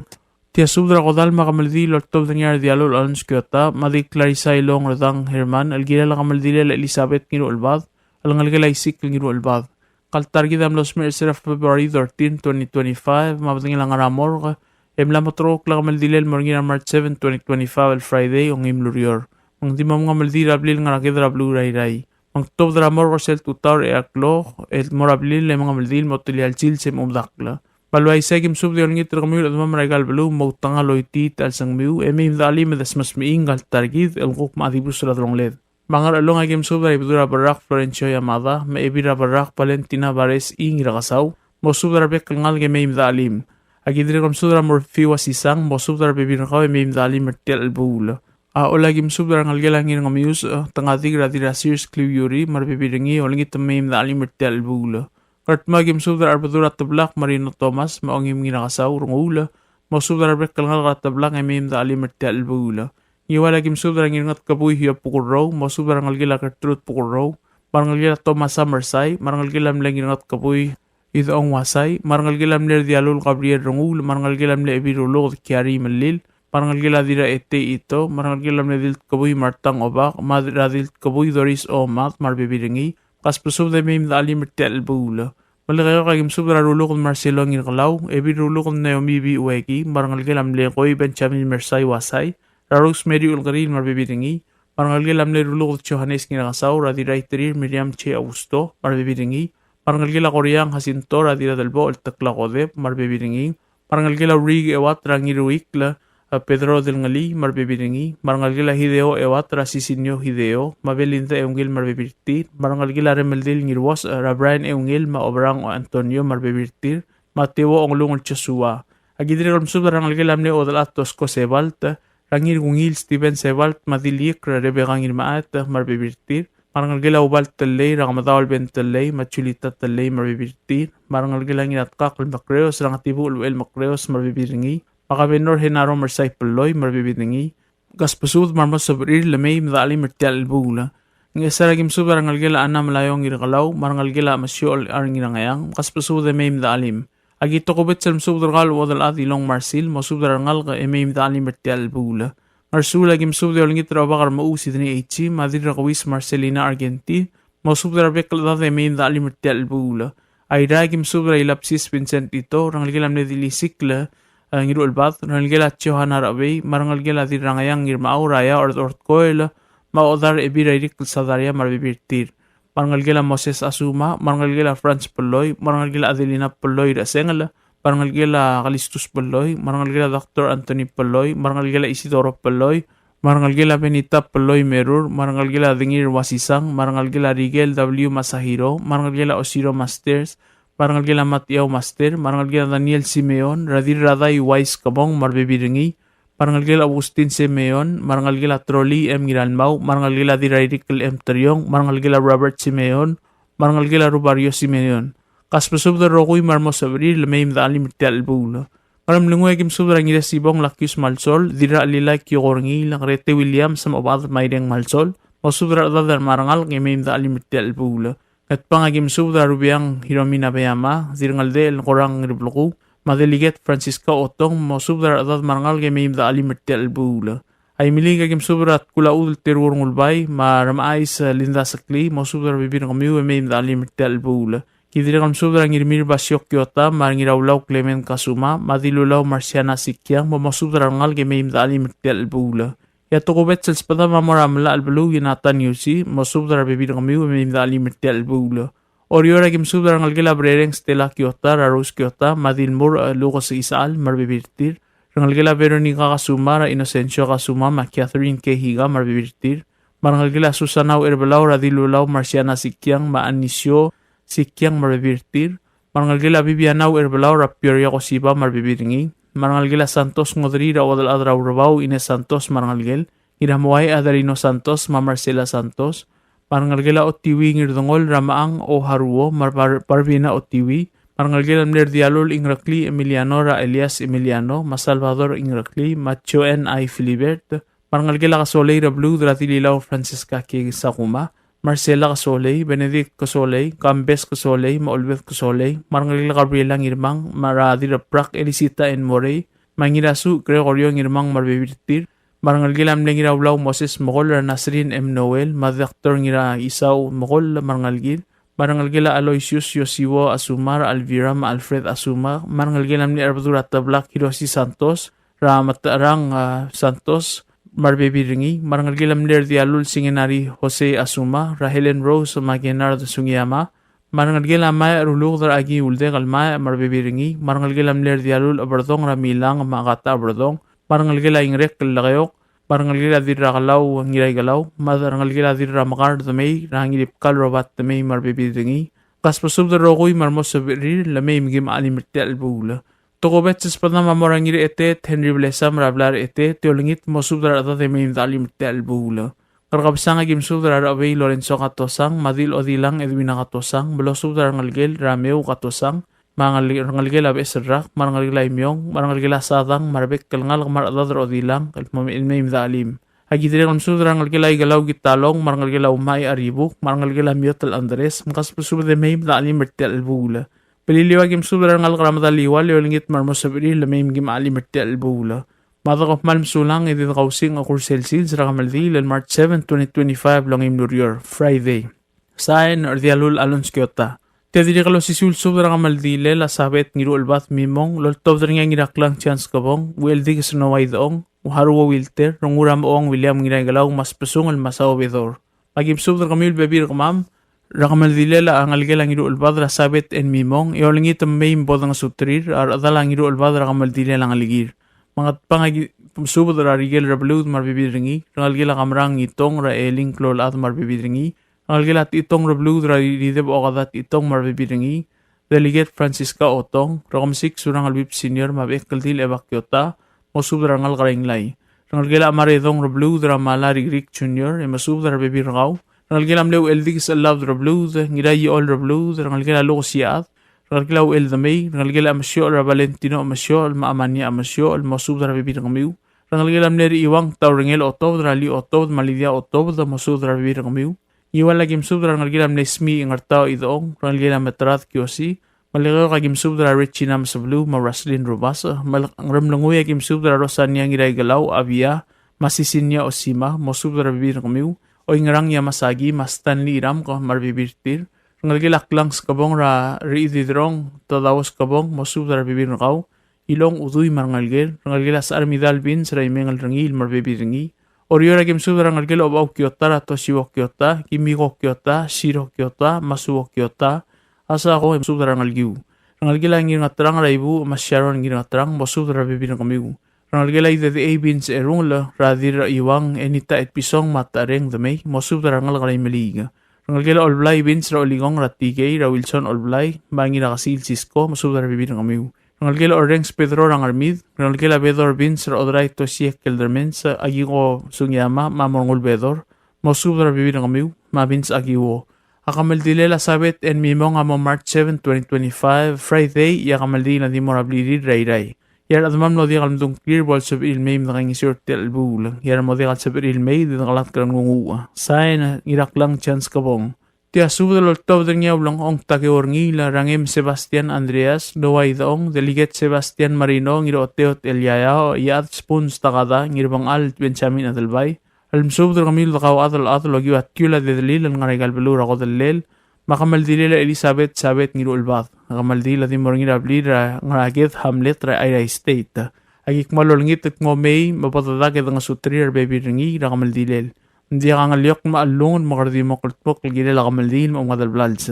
Tia subed er a kodall me a kemeldiil el oltobed er ngii a Rdialul Alonso Kiota, me a di Clarissa Ilong Redang Herman, el kirel a kemeldilel a Elizabeth Ngiruchelbad, el ngelekel a Isikl Ngiruchelbad. Ngka el ta er kid a mlo smecher er sel February thirteen, twenty twenty-five, me a bedengel a ngar er a morgue, e mla moterekokl a kemeldilel el mo er ngii er a March seven, twenty twenty-five, el Friday, ongeim el ureor. Me ng di mo mengemeldiil er a blil el ngar er a ked er a beluu er a Irrai. Me ng tuobed er a morgue er sel tutau er a eai el klok el mo er a blil e mengemeldiil el mo telia el sils e mo medakl. Me a le uaisei a ki mesubed e olengit er kemiu el chedemam er aika el beluu, mo outekangel el choitii a chelsengmiu, e mei me dechelim e desmesmechii ngka el ta er kid el kuk mo dibus er a delongeled. Me a Ngerchelong a ki mesubed er a Ibedul er a Berrak Florencio Yamada, me a Ebil er a Berrak Valentina Bares Ngirakesau, mosubed er a rebek el ngalek e mei me dechelim. A ki dirrek el mesubed er a Murphy Wasisang, mosubed er a rebebil er kau e mei me dechelim er tia el chelebuul. A Ollei a ki mesubed er a rengelekel a Ngirngemius, e, Tengadik er a Dirrasir Skliu Yuri, me a rebebil er ngii, olengit me mei me dechelim er tia el chelebuul. Ngardmau a ki mesubed er a Arbedul er a Teblak Marino Thomas, me a Ongim Ngirakesau Renguul, mosubed er a rebek el ngalek er a Teblak e mei me dechelim er tia el chelebuul. Ngiwal a ki mesubed er a Ngirngetkebui Hiob Bukurrou, mosubed er a rengelekel a Gertrude Bukurrou, me a rengelekel a Thomas Samersai, me a rengelekel a mle Ngirngetkebui Idechong Wasai, me a rengelekel a mle Rdialul Gabriel Renguul, me a rengelekel a mle Ebil Ruluked Kiari Melil, me a rengelekel a Dirraetei Ito, me a rengelekel a mle Diltkebui Martang Obak, me a Dirradiltkebui Doris Omad, me a rebebil er ngii, kasbesubed e mei me dechelim er tia el chelebuul. Melekeok a ki mesubed er a Ruluked Marcelo Ngirkelau, Ebil Ruluked Naomi B. Ueki, me a rengelekel a mle Koi Benjamin Mersai Wasai, er a Rosemary Ulkeriil me a rebebil er ngii, me a rengelekel a mle Ruluked Johannes Ngirakesau, er a Dirraiterir Miriam J. Augusto, me a rebebil er ngii, me a rengelekel a Koriang Jacinto, er a Dirradelbochel Tekla Kodep, me a rebebil er ngii, me a rengelekel a Uriik Euat, er a Ngiruikl, a Pedro Delngelii, me a rebebil er ngii, me a rengelekel a Hideo Euat, er a Sisinio Hideo, me a Belinda Eungel, me a rebebil er tir, me a rengelekel a Remeldil Ngiruos, er a Brian Eungel, me a Oberang Antonio, me a rebebil er tir, me a Teuo Ongelungel Joshua. A ki dirrek el mesubed er a rengelekel a mle Odelchad Tosko Sebalt, er a Ngirkungiil Steven Sebalt, me a Diliik er a Rebecca Ngirmechaet, me a rebebil er tir, me a rengelekel a Ubal Tellei, er a Kemedaol Ben Tellei, me a Julita Tellei, me a rebebil er tir, me a rengelekel a Ngiratkakl Mekreos, er a Ngetibuchel Uchel Mekreos, me a rebebil er ngii, me a Kabenor Henaro Mersai Pelloi, me a rebebil er ngii, kasbesubed me a remo sebechir el mei me dechelim er tia el chelebuul. Ngchesar a ki mesubed er a rengelekel a Ana Melaiong Ngirkelau, me a rengelekel a Mesiochel Ngirangeang, kasbesubed e mei me dechelim. A ki tokubets el mesubed er kau el Uodelchad Ilong Marsil, mosubed er a rengalek e mei me dechelim er tia el chelebuul. Ngersuul a ki mesubed e olengit er a Obak er Mechuu Sidney H. me a Dirrakeuis Marcelina Argenti, mosubed er a rebek el chedad e mei me dechelim er tia el chelebuul. Airai a ki mesubed er a Ilapsis Vincent Ito, rengelekel a mle Dilisikl, e, Ngiruchelbad, rengelekel a Johanna Rechebei, me a rengelekel a Dirrangeang Ngirmechau, er a Iaoch er Dechor Tkoel, me a Odar Ebil er a Irikl Sadaria, me a rebebil er tir. Me a rengelekel a Moses Asuma, me a rengelekel a Franz Pelloi, me a rengelekel a Adelina Pelloi Rechesengel, me a rengelekel a Kalistus Pelloi, me a rengelekel a Doctor Anthony Pelloi, me a rengelekel a Isidoro Pelloi, me a rengelekel a Benita Peloi Merur, me a rengelekel a Dengir Wasisang, me a rengelekel a Rikel W. Masahiro, me a rengelekel a Osiro Masters, me a rengelekel a Matiau Master, me a rengelekel a Daniel Simeon, er a Dirradai Wise Kebong, me a rebebil er ngii, me a rengelekel a Augustin Simeon, me a rengelekel a Troli M. Ngiralmau, me a rengelekel a Dirrairikl M. Teriong, me a rengelekel a Robert Simeon, me a rengelekel a Rubario Simeon. Kasbesubed el rokui me a remo sebechir el mei me de chelim er tia el chelebuul. Ngeremlengui a kim subed er a Ngiresibong Lakius Malsol, Dirrachelilai Kioko Rengiil, Ngerete Williams, me a Obad Maireng Malsol, mosubed er a rechedad me a rengalek e mei me de chelim er tia el chelebuul. Ngatpang a kim subed er a Rubeang Hiromi Nabeyama, Dirrengeldechel Korang Ngirbleku, me a Delegate Francisca Otong, mosubed er a rechedad me a rengalek e mei me de chelim er tia el chelebuul. Aimeliik a kim subed er a Tkulaudel Teruor Ngulbai, me a Remechais Linda Seklii, mosubed er a rebebil er kemiu e mei me de chelim er tia el chelebuul. Ki dirrek el msubed er a Ngirmir Basio Kiota, me a Ngiraulau Clement Kasuma, me a Dilulau Marciana Sikiang, me mosubed er a rengalek e mei me de chelim er tia el chelebuul. E a tokubets el sbedam a mo er a Melachelbeluu Jonathan Yusi, mosubed er a rebebil er kemiu e mei me de chelim er tia el chelebuul. Oreor a kim subed er a rengelekel a Brereng Stella Kiota, er a Rose Kiota, me a Dilmur, e, Lucas Isechal, me a rebebil er tir. Rengelekel a Veronica Kasuma, er a Inocencio Kasuma, me a Catherine K. Higa, me a rebebil er tir. Me a rengelekel a Susana Ucherbelau, er a Dilulau Marciana Sikiang, me a Anisio Sikiang, me a rebebil er tir. Me a rengelekel a Bibiana Ucherbelau, er a Peoria Kosiba, me a rebebil er ngii. Me a rengelekel a Santos Ngodrii, er a Uodelchad er a Urebau Ines Santos, me a rengelekel Ngiramoai Adelino Santos, me a Marcela Santos. Me a rengelekel a Otiwii Ngirdengol, er a Mechang O. Haruo, me a Bar-, Barbina Otiwii. Me a rengelekel a mle Rdialul Ingreklii Emiliano, er a Elias Emiliano, me a Salvador Ingreklii, me a Joan I. Filibert. Me a rengelekel a Kesolei er a Beluud, er a Dililau Francisca K. Sakuma, Marcela Kesolei, Benedict Kesolei, Kambes Kesolei, me a Olbeth Kesolei, me a rengelekel a Gabriela Ngirmang, me a Dirrabrak Elisita N. Morei, me a Ngirasuch Gregorio Ngirmang, me a rebebil er tir. Me a rengelekel a mle Ngiraulau Moses Mekoll, er a Nasrin M. Noel, me a Doctor Ngiraisau Mekoll, me a rengelekir. Me a rengelekel a Aloysius Yosiwo Asuma, er a Elvira me a Alfred Asuma. Me a rengelekel a mle Arbedul er a Teblak Hiroshi Santos, er a Metecherang, a, Santos, me a rebebil er ngii. Me a rengelekel a mle Rdialul Singenari Jose Asuma, er a Helen Rose me a Kennard Sugiyama. Me a rengelekel a Maech er a Uluked, er a Aki Uldekel Maech, me a rebebil er ngii. Me a rengelekel a mle Rdialul Eberdong, er a Milang me a Kata Eberdong. Me a rengelekel a Ingrek el Lekeok, me a rengelekel a Dirrakelau Ngiraikelau, me a rengelekel a Dirramekar Demei, er a Ngiribkal Robert Demei, me a rebebil er ngii. Kasbesubed el rokui me a remo sebechir el mei me kim chelim er tia el chelebuul. Tokubets el sbedam a mo er a Ngirechetet Henry Blesam, er a blai er a Chetet, e olengit mosubed er a rechedad e mei me de chelim er tia el chelebuul. Ngerkebesang a kim subed er a Rechebei Lorenzo Katosang, me a Dilodilang Edwina Katosang, me losubed er a rengelekel er a Meu Katosang, me a rengelekel a Beches el Rak, me a rengelekel a Imiong, me a rengelekel a Sadang, me a rebek el ngalek me a rechedad er a Odilang, el mo mei me de chelim. Aki dirrek el msubed er a rengelekel a Ikelau Kitalong, me a rengelekel a Umai Aribuk, me a rengelekel a Miotel Andres, me kasbesubed e mei me de chelim er tia el chelebuul. Beliliou a kim subed er a rengalek er a Medaliual, e olengit me a remo sebechir el mei me kim chelim er tia el chelebuul. Me a dekau kmal mesulang e di dekau sing a kursel sils er a kemeldiil el March seven, twenty twenty-five el ongeim el ureor, Friday. Sain, Rdialul Alonz Kiota. Tia dirrek el osisiu el subed er a kemeldilel a Sabet Ngiruchelbad Mimong, el oltobed er ngii a Ngiraklang Chance Kebong, Ucheldikes Noah Idechong, Uharuo Wilter, Rengura Mochong William Ngiraikelau, me a Sbesungel Masao Bedor. Me aki msubed er kemiu el bebil er kemam er a kemeldilel a ngelekel a Ngiruchelbad er a Sabet N. Mimong, e olengit me mei me bo dengesuterir a rechedal a Ngiruchelbad er a kemeldilel a ngelekir. Me a Ngatpang aki msubed er a Rikel Rebluud me a rebebil er ngii, rengelekel a Kamrang Ngitong, er a Eling Klolchad me a rebebil er ngii, rengelekel a Techitong Rebluud er a Rideb Okada Techitong me a rebebil er ngii, Delegate Francisca Otong, Rekemesik Surangel Whipps Senior me a Bechekeldil Eva Kiota, mosubed er a rengalek er a Inglai. Rengelekel a Maredong Rebluud er a Mala Rikrik Junior, e mosubed er a rebebil er kau. Rengelekel a mle Ucheldikes Chelabed Rebluud, Ngiraiechol Rebluud, rengelekel a Lukes Iechad, rengelekel a Ucheldemei, rengelekel a Mesiochel er a Valentino Mesiochel me a Amania Mesiochel, mosubed er a rebebil er kemiu. Rengelekel a mle Rechiuang Taurengel Otobed er a Lio Otobed me a Lydia Otobed, mosubed er a rebebil er kemiu. Ngiwal aki msubed er a rengelekel a mle Smi Ingertau Idechong, rengelekel a Meterad Kiosi, Melekeok aki msubed er a Regina Mesebeluu me a Roslyn Rubasch, me a Ngeremlengui aki msubed er a Rosania Ngiraikelau Abia, me a Sisinia Osima, mosubed er a rebebil er kemiu, Oingerang Yamasaki, me a Stanley Iramk, me a rebebil er tir. Rengelekel a Klang Skebong er a Rechididrong Tadao Skebong, mosubed er a rebebil er kau, Ilong Udui me a rengelekel, rengelekel a Sechar Midal Vince er a Imengel Rengiil me a rebebil er ngii. Oreor aki msubed er a rengelekel a Obechau Kiota er a Toshio Kiota, Kimiko Kiota, Shiro Kiota, Masuo Kiota, Asako, e msubed er a rengelekiu. Rengelekel a Ngirngeterang er a Ibuuch me a Sharon Ngirngeterang, mosubed er a rebebil er kemiu. Rengelekel a Idedechei Vince Erungel, er a Dirraiuang Enita Etpison me a Tareng Demei, mosubed er a rengalek er a Imeliik. Rengelekel a Olblai Vince er a Olikong er a Tikei, er a Wilson Olblai, me a Ngirakesil Cisco, mosubed er a rebebil er kemiu. Rengelekel a Orrenges Pedro er a Ngermid, rengelekel a Bedor Vince er a Odrai Tosie Keldermans, Akiko Sugiyama, me a Morngul Bedor, mosubed er a rebebil er kemiu, me a Vince Akiwo. A kemeldilel a Sabet el mimong a mo March seven, twenty twenty-five, Friday, e a kemeldiil a di mo er a blirir er a Irrai. E a rechedam el mlo diak el mdung a ngklir bo lsebechir el mei me dekaingeseu er tia el chelebuul. E a remo diak el sebechir el mei, di dekelatk er a nglunguuch. Sain, Ngiraklang Chance Kebong. Tia subed el oltobed er ngii a Ulengchong Takeo Rengiil, Rangem Sebastian Andreas, Noah Idechong, Delegate Sebastian Marino, Ngiroteot Eliaia, Iechad Spoons Takada, Ngirbengchal Benjamin Adelbai, el mesubed er kemiu el dekauchad el chad el okiu a tkul a dedelil el ngar er aika el beluu er a kodellel, me a kemeldilel a Elizabeth Sabet Ngiruchelbad. A kemeldiil a di mo er ngii er a blil er a Ngeraked Hamlet er a Airai State. Aki kmal olengit el kmo mei me bo dedak e dengesuterir a rebebil er ngii er a kemeldilel. Ng diak a ngeliokl me a chellungel me kede di mo kldmokl el kirel a kemeldiil me a omengadel blals.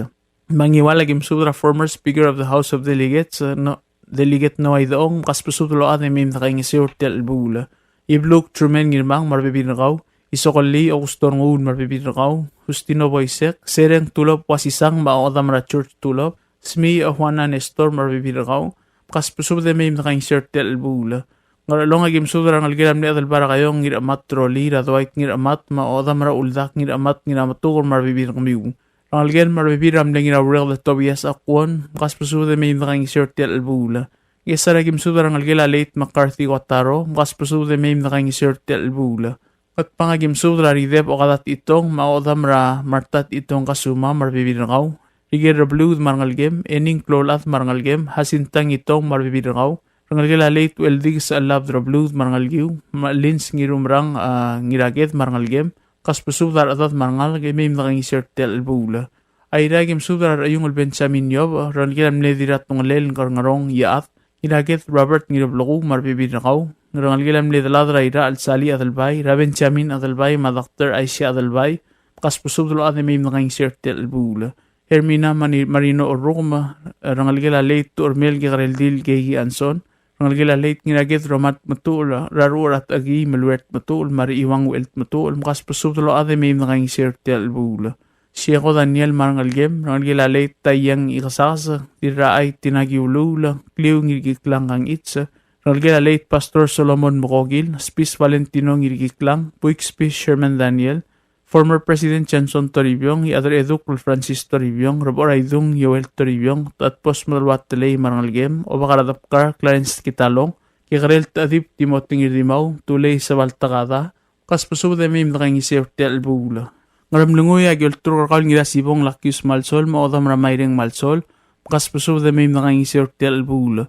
Me a Ngiwal aki mesubed er a former Speaker of the House of Delegates, eh, no, Delegate Noah Idechong, mkasbesubed el ochad e mei me dekaingeseu er tia el chelebuul. Ibluk Truman Ngirmang me a rebebil er kau, Isokelii Augusto Renguul me a rebebil er kau, Justino Boisek, Sereng Tulop Wasisang me a ochedam er a George Tulop, Smi Juana Nestor me a rebebil er kau, mkasbesubed e mei me dekaingeseu er tia el chelebuul. Ngerchelong aki mesubed er a rengelekel a mle Adelbai er a Kaiong Ngirachemat Troli, er a Dwight Ngirachemat, me a ochedam er a Uldak Ngirachemat, Ngirametuker me a rebebil er kemiu. Rengelekel me a rebebil er a mle Ngiraureked Tobias Akuon, mkasbesubed e mei me dekaingeseu er tia el chelebuul. Ngchesar aki mesubed er a rengelekel a late McCarthy Kotaro, mkasbesubed e mei me dekaingeseu er tia el chelebuul. Ngatpang aki mesubed er a Rideb Okada Techitong, me a ochedam er a Marta Techitong Kasuma me a rebebil er kau. Riker Rebluud me a rengelekem, Ening Kloulechad me a rengelekem, Hasintang Itong me a rebebil er kau. Rengelekel a late Ueldikes Chelabed Rebluud me a rengelekiu, me a Lins Ngirumerang, a, Ngiraked me a rengelekem, kasbesubed a rechedad me a rengalek e mei me dekaingeseu er tia el chelebuul. Airai aki mesubed er a Recheiungel Benjamin Iyob, rengelekel a mle Dirratungelel Ngerngerong Iechad, Ngiraked Robert Ngireblekuu me a rebebil er kau, rengelekel a mle delad er a Irachel Sali Adelbai, er a Benjamin Adelbai me a Doctor Aisha Adelbai, kasbesubed el ochad e mei me dekaingeseu er tia el chelebuul. Hermina Mani-, Marino Orrukem, rengelekel a late Tuchermel Kekereldil Keiki Anson, rengelekel a late Ngiraked Romat Tmetuchl, Rarucher Atechekii Meluert Tmetuchl, me a Recheiuang Uchel Tmetuchl, mkasbesubed el ochad e mei me dekaingeseu er tia el chelebuul. Sieko Daniel me a rengelekem, rengelekel a late Taiang Ikesakes, Dirrachai Tinaki Uluul, Kliu Ngirkiklang Kangichi, rengelekel a late Pastor Solomon Mekokil, Spis Valentino Ngirkiklang, Buik Spis Sherman Daniel, former President Johnson Toribiong, Iechad er a Edukl Francis Toribiong, Rebechor a Idung Joel Toribiong, Tatbos Medeluat Telei me a rengelekem, Obak er a Debkar Clarence Kitalong, Kekerel Techedib Timothy Ngirdimau, Tulei Sebal Takada, kasbesubed e mei me dekaingeseu er tia el chelebuul. Ngeremlengui aki olturk er kau el Ngirasibong Lakius Malsol, me a ochedam er a Maireng Malsol, kasbesubed e mei me dekaingeseu er tia el chelebuul.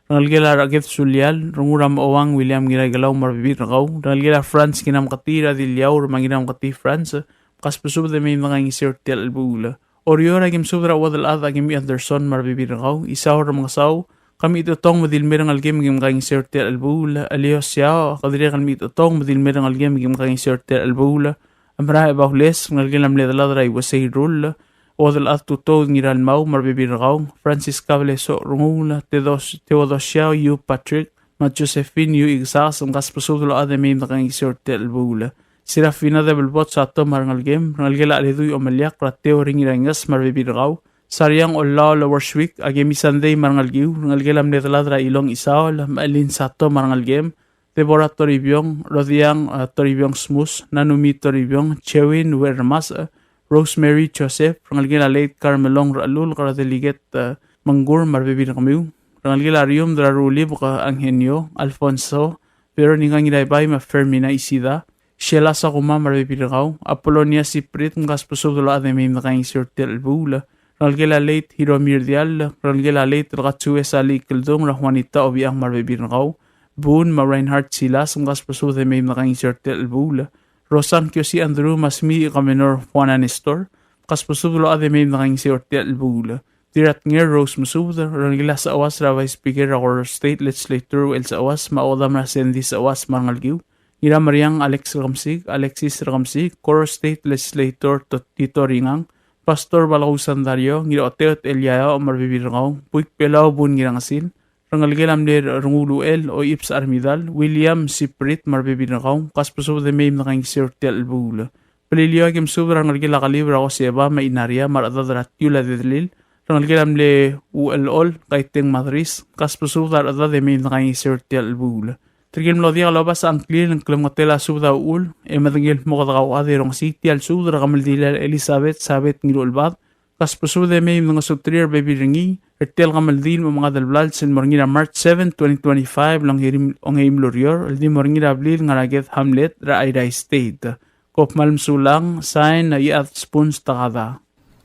Rengelekel a Raked Sulial, Rengul er a Mochouang William Ngiraikelau me a rebebil er kau, rengelekel a Franz Ngiramketii er a Diliaur me a Ngiramketii Franz, kasbesubed e mei me dekaingeseu er tia el chelebuul. Oreor aki mesubed er a Uodelchad Akemi Anderson me a rebebil er kau, Isau Remengesau, Kemichtetong me di le mei a rengelekem e kim kaingeseu er tia el chelebuul. Elios Siau, Kederek el Michtetong me di le mei a rengelekem e kim kaingeseu er tia el chelebuul. Amra Ebaules, rengelekel a mle delad er a Iuesei Rull, Uodelchad Tutoud Ngiralmau me a rebebil er kau, Francisca Blesoch Renguul, Tedos-, Theodosia Yu Patrick, me a Josephine Yu Ikesakes, mkasbesubed el ochad e mei me dekaingeseu er tia el chelebuul. Serafina Debelbot Sato me a rengelekem, rengelekel a Cheledui Omeliakl er a Teo er a Ngirainges me a rebebil er kau, Sariang Ollaol Worswick, Akemi Sandei me a rengelekiu, rengelekel a mle delad er a Ilong Isaol, me a Elin Sato me a rengelekem, Deborah Toribiong, Rodiang, eh, Toribiong Smus, Nanumi Toribiong, Chewin Wermas, eh, Rosemary Joseph, rengelekel a late Carmelong Ralul, er a Delegate, eh, Mengkur me a rebebil er kemiu, rengelekel a Rium er a Rulib, eh, Angenio, Alfonso, Veronica Ngiraibai me a Fermina Isida, Sheila Sakuma me a rebebil er kau, Apolonia Siprit, mkasbesubed el ochad e mei me dekaingeseu er tia el chelebuul. Rengelekel a late Hiromi Rdiall, rengelekel a late Rekatsue Sali Ikeldung, er a Juanita Obichang me a rebebil er kau, Boone me a Reinhard Silas, mkasbesubed e mei me dekaingeseu er tia el chelebuul. Rosang Kiosi Andrew me a Smi Kamenor Juana Nestor, mkasbesubed el ochad e mei me dekaingeseu er tia el chelebuul. Dirratnger Rose Mesubed, rengelekel a Secheuas er a Vice Speaker er a Koror State Legislature Uchel Secheuas, me a ochedam er a Sandy Secheuas me a rengelekiu, Ngirameriang Alex Rekemesik, Alexis Rekemesik, Koror State Legislator To-, Tito Ringang, Pastor Balkau Sandario, Ngiroteot Eliaio me a rebebil er kau, Buik Belau Bun Ngirangesil, Rengelekel a mle Renguluchel Oips Armidal, William Siprit me a rebebil er kau, kasbesubed e mei me dekaingeseu er tia el chelebuul. Beliliou a ki mesubed er a rengelekel a Kelib er a Joseba me a Inaria me a rechedad er a Tiul a Dedelil, rengelekel a mle Uchelchol Kaiteng Madris, kasbesubed a rechedad e mei me dekaingeseu er tia el chelebuul. Tirke el mlo diak el obas a ngklir e ng klemengetel a subed a uchul e medengei el kmo kede kauchad e rongesii tia el subed er a kemeldiil er a Elizabeth Sabet Ngiruchelbad, kasbesubed e mei me dengesuterir a rebebil er ngii er tia el kemeldiil me a omengadel el blals el mo er ngii er a March seven, twenty twenty-five el ongeim, ongeim el ureor el di mo er ngii er a blil el ngar er a Ked Hamlet er a Airai State. Kom kmal mesulang, sign, Iechad Spuns Takada.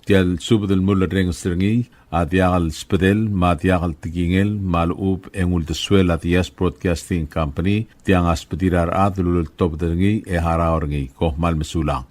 Tia el subed el mulerrenges er ngii a diak el sbedel me a diak el tekingel me a lechub e ng uldesuel a Diaz Broadcasting Company, tiang a sbedir a rechad el uleltobed er ngii e harau er ngii. Kom kmal mesulang.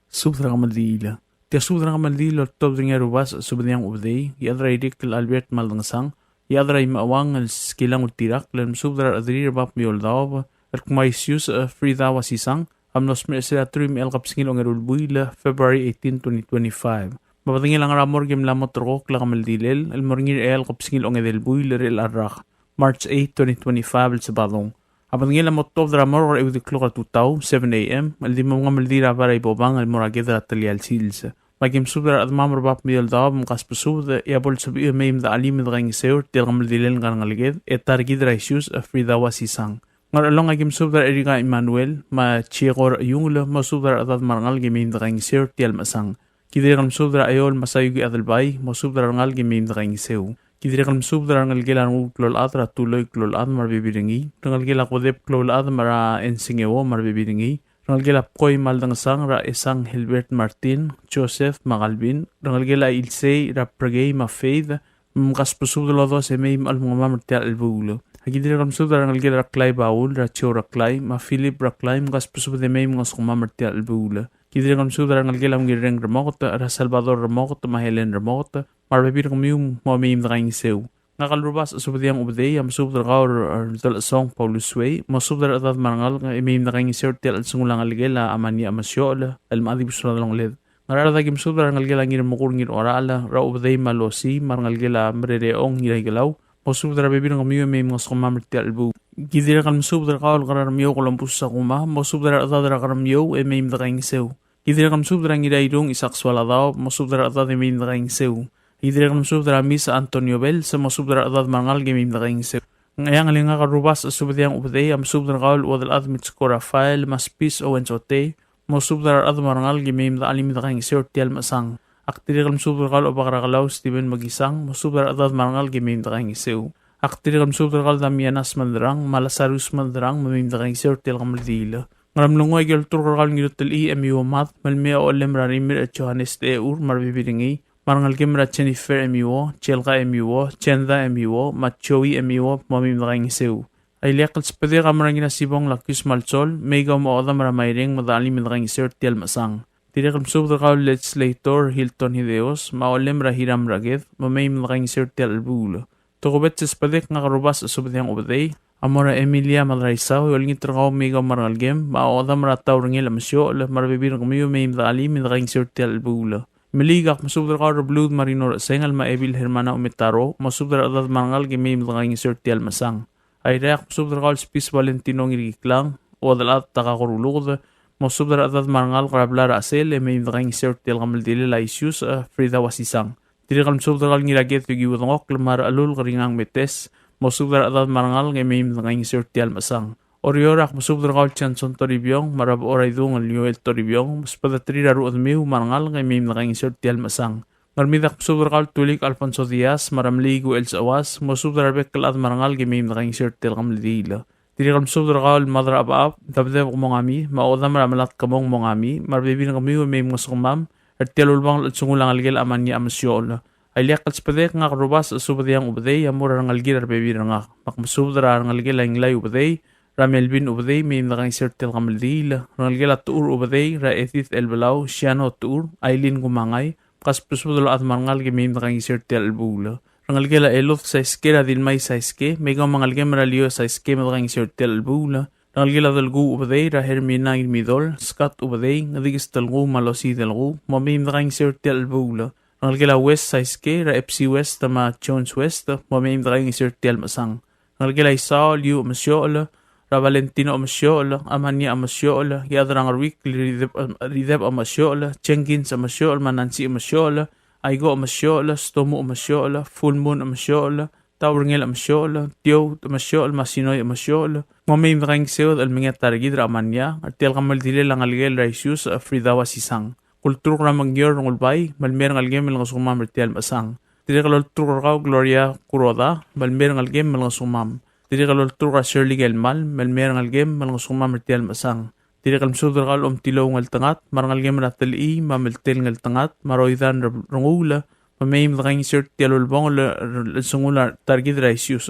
Subed er a kemeldiil. Tia subed er a kemeldiil el oltobed er ngii a Rubasech Subediang Ubedei, Iechad er a Irikl el Albert Maldangesang, Iechad er a Imechauang el Skilang Ultirakl, el mesubed er a rechederir er a Bab me a Eouldaob, el kmo a Isius, e, Frida Wasisang, a mlo smecher er a teruich me a eai el kebesengil a ongeru el buil, February eighteen, twenty twenty-five. Me a bedengel a ngar er a morgue e mla mo terrekokl a kemeldilel el mo er ngii er a eai el kebesengil a ongedei el buil er chelecha el rak, March eight, twenty twenty-five, el Sabadong. A bedengel a mo tuobed er a morgue er a euid el klok er a tutau, seven A M, el di mo mengemeldiil er a bai er a Ibobang el mo er a Ked er a telial sils. Me a ki mesubed er a rechedemam er a Bab me a Eouldaob me kasbesubed e a bo lsebechiu e mei me dechelim e dekaingeseu er tia el kemeldilel ngka el ngeleked, e ta er kid er a Isius, e, Frida Wasisang. Ngerchelong a ki mesubed er a Erika Emmanuel me a Chieko er a Iungel, mosubed er a rechedad me a rengalek e mei me dekaingeseu er tia el mechesang. Ki dirrek el mesubed er a Eol Masayuki Adelbai, mosubed er a rengalek e mei me dekaingeseu. Ki dirrek el mesubed er a rengelekel a Rengul Kloulechad er a Tuloi Kloulechad me a rebebil er ngii, rengelekel a Kodep Kloulechad me a Ensengeo me a rebebil er ngii, rengelekel a Bkoi Maldangesang er a Esang Hilbert Martin, Joseph me a Calvin, rengelekel a Ilsei er a Brekei me a Faith, me kasbesubed el odos e mei me chelmengmam er tia el chelebuul. A ki dirrek el mesubed er a rengelekel a Reklai Baul er a Joe Reklai me a Philip Reklai, me kasbesubed e mei me ngosukemam er tia el chelebuul. Ki dirrek el mesubed er a rengelekel a Ungirreng Remoket, er a Salvador Remoket, me a Helen Remoket, me a rebebil er kemiu, mo mei me dekaingeseu. Ngak el Rubasech Subediang Ubedei a mesubed er kau er a Delchesong Paulus Wei, mosubed er a rechedad me a rengalek e mei me dekaingeseu er tia el chelsengul a ngelekel a Amania Mesiochel el mla di besul a delongeled. Ngaraard a ki mesubed er a rengelekel a Ngirmekur Ngirorachel, er a Ubedei me a Losii, me a rengelekel a Merereong Ngiraikelau, mosubed er a rebebil er kemiu e mei me ngosukemam er tia el chelebuul. Ki dirrek el mesubed er kau el Kerarmiou Columbus Sakuma, mosubed er a rechedad er a Kerarmiou e mei me dekaingeseu. Ki dirrek el mesubed er a Ngirairung Isaac Sualadaob, mosubed er a rechedad e mei me dekaingeseu. Ki dirrek el mesubed er a Miss Antonio Bells, mosubed er a rechedad me a rengalek e mei me dekaingeseu. Ngcheangel e ngak el Rubasech Subediang Ubedei a mesubed er kau el Uodelchad Mitsko Rafael me a Spis Owens Otei, mosubed er a rechedad me a rengalek e mei me dechelim e dekaingeseu er tia el mechesang. Ak dirrek el mesubed er kau el Obak er a Kelau Steven Mekisang, mosubed er a rechedad me a rengalek e mei me dekaingeseu. Ak dirrek el mesubed er kau el Damiana Smenderang me a Lazarus Smenderang me mei me dekaingeseu er tia el kemeldiil. Ngeremlengui a ki olturk er kau el Ngirutelchii Emiuo Mad me le mei a ochellem er a Rimirch Johannes Techur me a rebebil er ngii, me a rengelekem er a Jennifer Emiuo, Chelka Emiuo, Chenda Emiuo, me a Joey Emiuo, mo mei me dekaingeseu. A ileakl el sbedek a mo er a Ngirasibong Lakius Malsol, mei kau me a ochedam er a Maireng me dechelim e dekaingeseu er tia el mechesang. Dirrek el mesubed er kau el Legislator Hilton Hideos, me a ochellem er a Hiram er a Ked, me mei me dekaingeseu er tia el chelebuul. Tokubets el sbedek ngak el Rubasech Subediang Ubedei a mo er a Emilia Madraisau, e olengit er kau mei kau me a rengelekem, me a ochedam er a Taurengel Mesiochel, me a rebebil er kemiu e mei me dechelim e dekaingeseu er tia el chelebuul. Imeliik ak mesubed er kau el Rebluud Marino Rechesengel me a Ebil Hermana Umetaro, mosubed er a rechedad me a rengalek e mei me dekaingeseu er tia el mechesang. Airai ak mesubed er kau el Spis Valentino Ngirkiklang, Uodelchad Takako Ruluked, mosubed er a rechedad me a rengalek er a blai er a Chesel e mei me dekaingeseu er tia el kemeldilel a Isius, e, Frida Wasisang. Dirrek el mesubed er kau el Ngiraked Yukiwo Dengokl me a Rechelulk Ringang Metes, mosubed er a rechedad me a rengalek e mei me dekaingeseu er tia el mechesang. Oreor ak mesubed er kau el Johnson Toribiong me a Rebechor a Idung el Joel Toribiong, mosbedeterir a rechedemiu me a rengalek e mei me dekaingeseu er tia el mechesang. Ngermid ak mesubed er kau el Tulik Alfonso Diaz me a Remeliik Uchel Sechewas, mosubed er a rebek el chad me a rengalek e mei me dekaingeseu er tia el kemeldiil. Dirrek el mesubed er kau el Mad er a Chebechab, Debdeb Mongami, me a ochedam er a Melatk Kemong Mongami, me a rebebil er kemiu e mei me ngosukemam er tia el ulebongel el chelsengul a ngelekel a Amania Mesiochel. A ileakl el sbedek ngak el Rubasech Subediang Ubedei a mo er a rengelekir a rebebil er ngak. Me ak mesubed er a rengelekel a Inglai Ubedei, er a Melvin Ubedei, mei me dekaingeseu er tia el kemeldiil, rengelekel a Techur Ubedei, er a Edith Elbelau, Siano Techur, Aileen Kumangai, kasbesubed el ochad me a rengalek e mei me dekaingeseu er tia el chelebuul. Rengelekel a Elod Saiske er a Dilmai Saiske, mei kau me a ngelekem er a Lio Saiske me dekaingeseu er tia el chelebuul. Rengelekel a Delkuu Ubedei er a Hermina Ngirmidol, Scott Ubedei, Ngedikes Delkuu me a Losi Delkuu, mo mei me dekaingeseu er tia el chelebuul. Rengelekel a West Saiske, er a F C West me a Jones West, mo mei me dekaingeseu er tia el mechesang. Rengelekel a Isao Liu Emesiochel, er a Valentino Emesiochel, Amania Emesiochel, Iechad er a Ngeruikl Rideb, Rideb Emesiochel, Jenkins Emesiochel, me a Nancy Emesiochel, Aiko Emesiochel, Stomu Emesiochel, Full Moon Emesiochel, Taurngel Emesiochel, Tiou Emesiochel, me a Sinoi Emesiochel, mo mei me dekaingeseu el mengiil a ta er kid er a Amania, er tia el kemeldilel a ngelekel er a Isius, Frida Wasisang. Kulturk er a Mengior Rengulbai, me lmei a rengelekem el ngosukemam er tia el mechesang. Dirrek el olturk er kau Gloria Kuroda, me lmei a rengelekem el ngosukemam. Dirrek el olturk er a Shirley Gelmal, me lmei a rengelekem el ngosukemam er tia el mechesang. Dirrek el mesubed er kau el Omtilou Ngeltengat, me a rengelekem er a Telii, me a Meltel Ngeltengat, me a Roidan Re-, Renguul, me mei me dekaingeseu er tia el ulebongel el, el, el sengul a ta er kid er a Isius.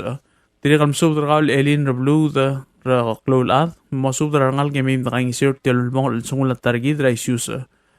Dirrek el mesubed er kau el Elin Rebluud, er a Kloulchad, mosubed er a rengalek e mei me dekaingeseu er tia el ulebongel el sengul a ta er kid er a Isius.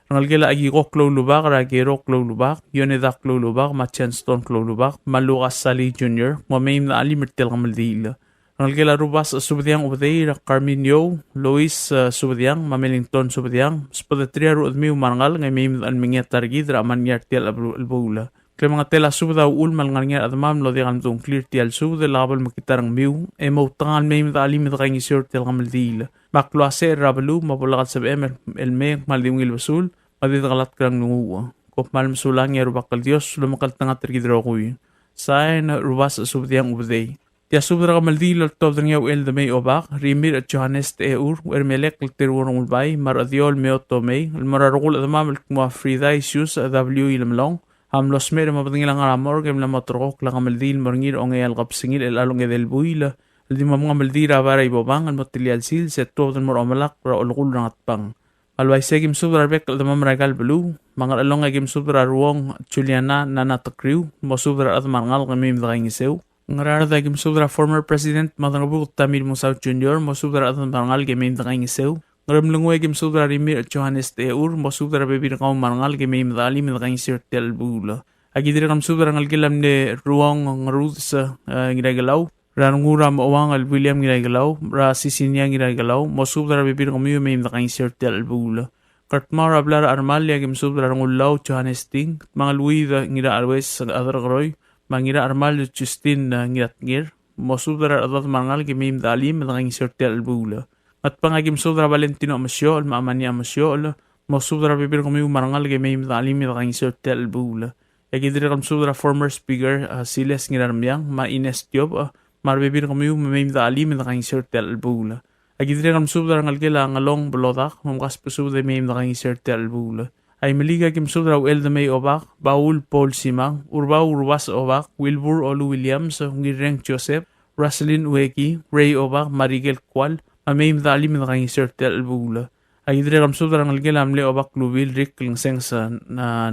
Rengelekel a Akiko Kloulubak, er a Kero Kloulubak, Yoneda Kloulubak, me a Johnston Kloulubak, me a Lucas Sali Junior, mo mei me de chelim er tia el kemeldiil. Rengelekel a Rubasech Subediang Ubedei, er a Carminio, Lois, eh, Subediang, me a Melington Subediang, sbedeterir a rechedemiu me a rengalek e mei me de chelim er ngii a ta er kid er a Amania er tia el chelebuul. Klemengetel a subed a uchul me a lengar er ngii a rechedemam el mlo diak el mdung a ngklir er tia el subed, e lak bo lemekngit a rengmiu, e moutekangel mei me de chelim e dekaingeseu er tia el kemeldiil. Me a klou a secher er a beluu, me a bo lak el sebechem el, el mei, me a di ungil besul, me a di dekelatk er a nglunguuch. Kom kmal mesulang e a Rubak el Dios a lomekngeltengat er kid el rokui. Sain, Rubasech Subediang Ubedei. Tia subed er a kemeldiil el oltobed er ngii a Uchel Demei Obak, Rimirch Johannes Techur, Uchermelek el Teruo Rengulbai, me a Rechediou el Meo Tomei, el mo er a rokui el chedemam el kmo a Frida Isius W. Ilemelong, a mlo smecher me a bedengel a ngar er a morgue e mla mo terrekokl a kemeldiil el mo er ngii er a ongeai el kebesengil er chelecha el ongedei el buil, el di mo mengemeldiil er a bai er a Ibobang el mo telia el sils e tuobed el mo er a omelakl er a olekull er a Ngatpang. Me a le uaisei e aki mesubed er a rebek el chedemam er aika el beluu, me a Ngerchelong e aki mesubed er a Ruong Juliana Nana Tekriu, mosubed er a rechedam me a rengalek e mei me dekaingeseu. Ngaraard e aki mesubed er a former President Maderangebuked Tommy Remengesau Junior, mosubed er a rechedam me a rengalek e mei me dekaingeseu. Ngeremlengui e aki mesubed er a Rimirch Johannes Techur, mosubed er a rebebil er kau me a rengalek e mei me de chelim e dekaingeseu er tia el chelebuul. Aki dirrek el mesubed er a rengelekel a mle Ruong Ngerudes, eh, Ngiraikelau, er a Renguul er a Mochouang el William Ngiraikelau, er a Sisinia Ngiraikelau, mosubed er a rebebil er kemiu e mei me dekaingeseu er tia el chelebuul. Ngardmau er a blai er a Chermall e aki mesubed er a Rengullau Johannes Ting, me a Ngeluid Ngiracherues Aderkeroi, me a Ngirachermall Justin, eh, Ngiratngir, mosubed er a rechedad me a rengalek e mei me de chelim e dekaingeseu er tia el chelebuul. Ngatpang e aki mesubed er a Valentino Mesiochel, me a Amania Mesiochel, mosubed er a rebebil er kemiu me a rengalek e mei me de chelim e dekaingeseu er tia el chelebuul. E aki dirrek el mesubed er a former speaker, a Siles Ngiraremiang, me a Ines Tiobech, me a rebebil er kemiu me mei me de chelim e dekaingeseu er tia el chelebuul. Aki dirrek el mesubed er a rengelekel a Ngelong Belodak, me mkasbesubed e mei me dekaingeseu er tia el chelebuul. Aimeliik e aki mesubed er a Uchel Demei Obak, Paul Paul Simang, Urbau Rubasech Obak, Wilbur Olu Williams, Ngirreng Joseph, Roslyn Ueki, Ray Obak, me a Rikel Kual, me mei me de chelim e dekaingeseu er tia el chelebuul. Aki dirrek el mesubed er a rengelekel a mle Obak Lubil Rick Lengsengs, a,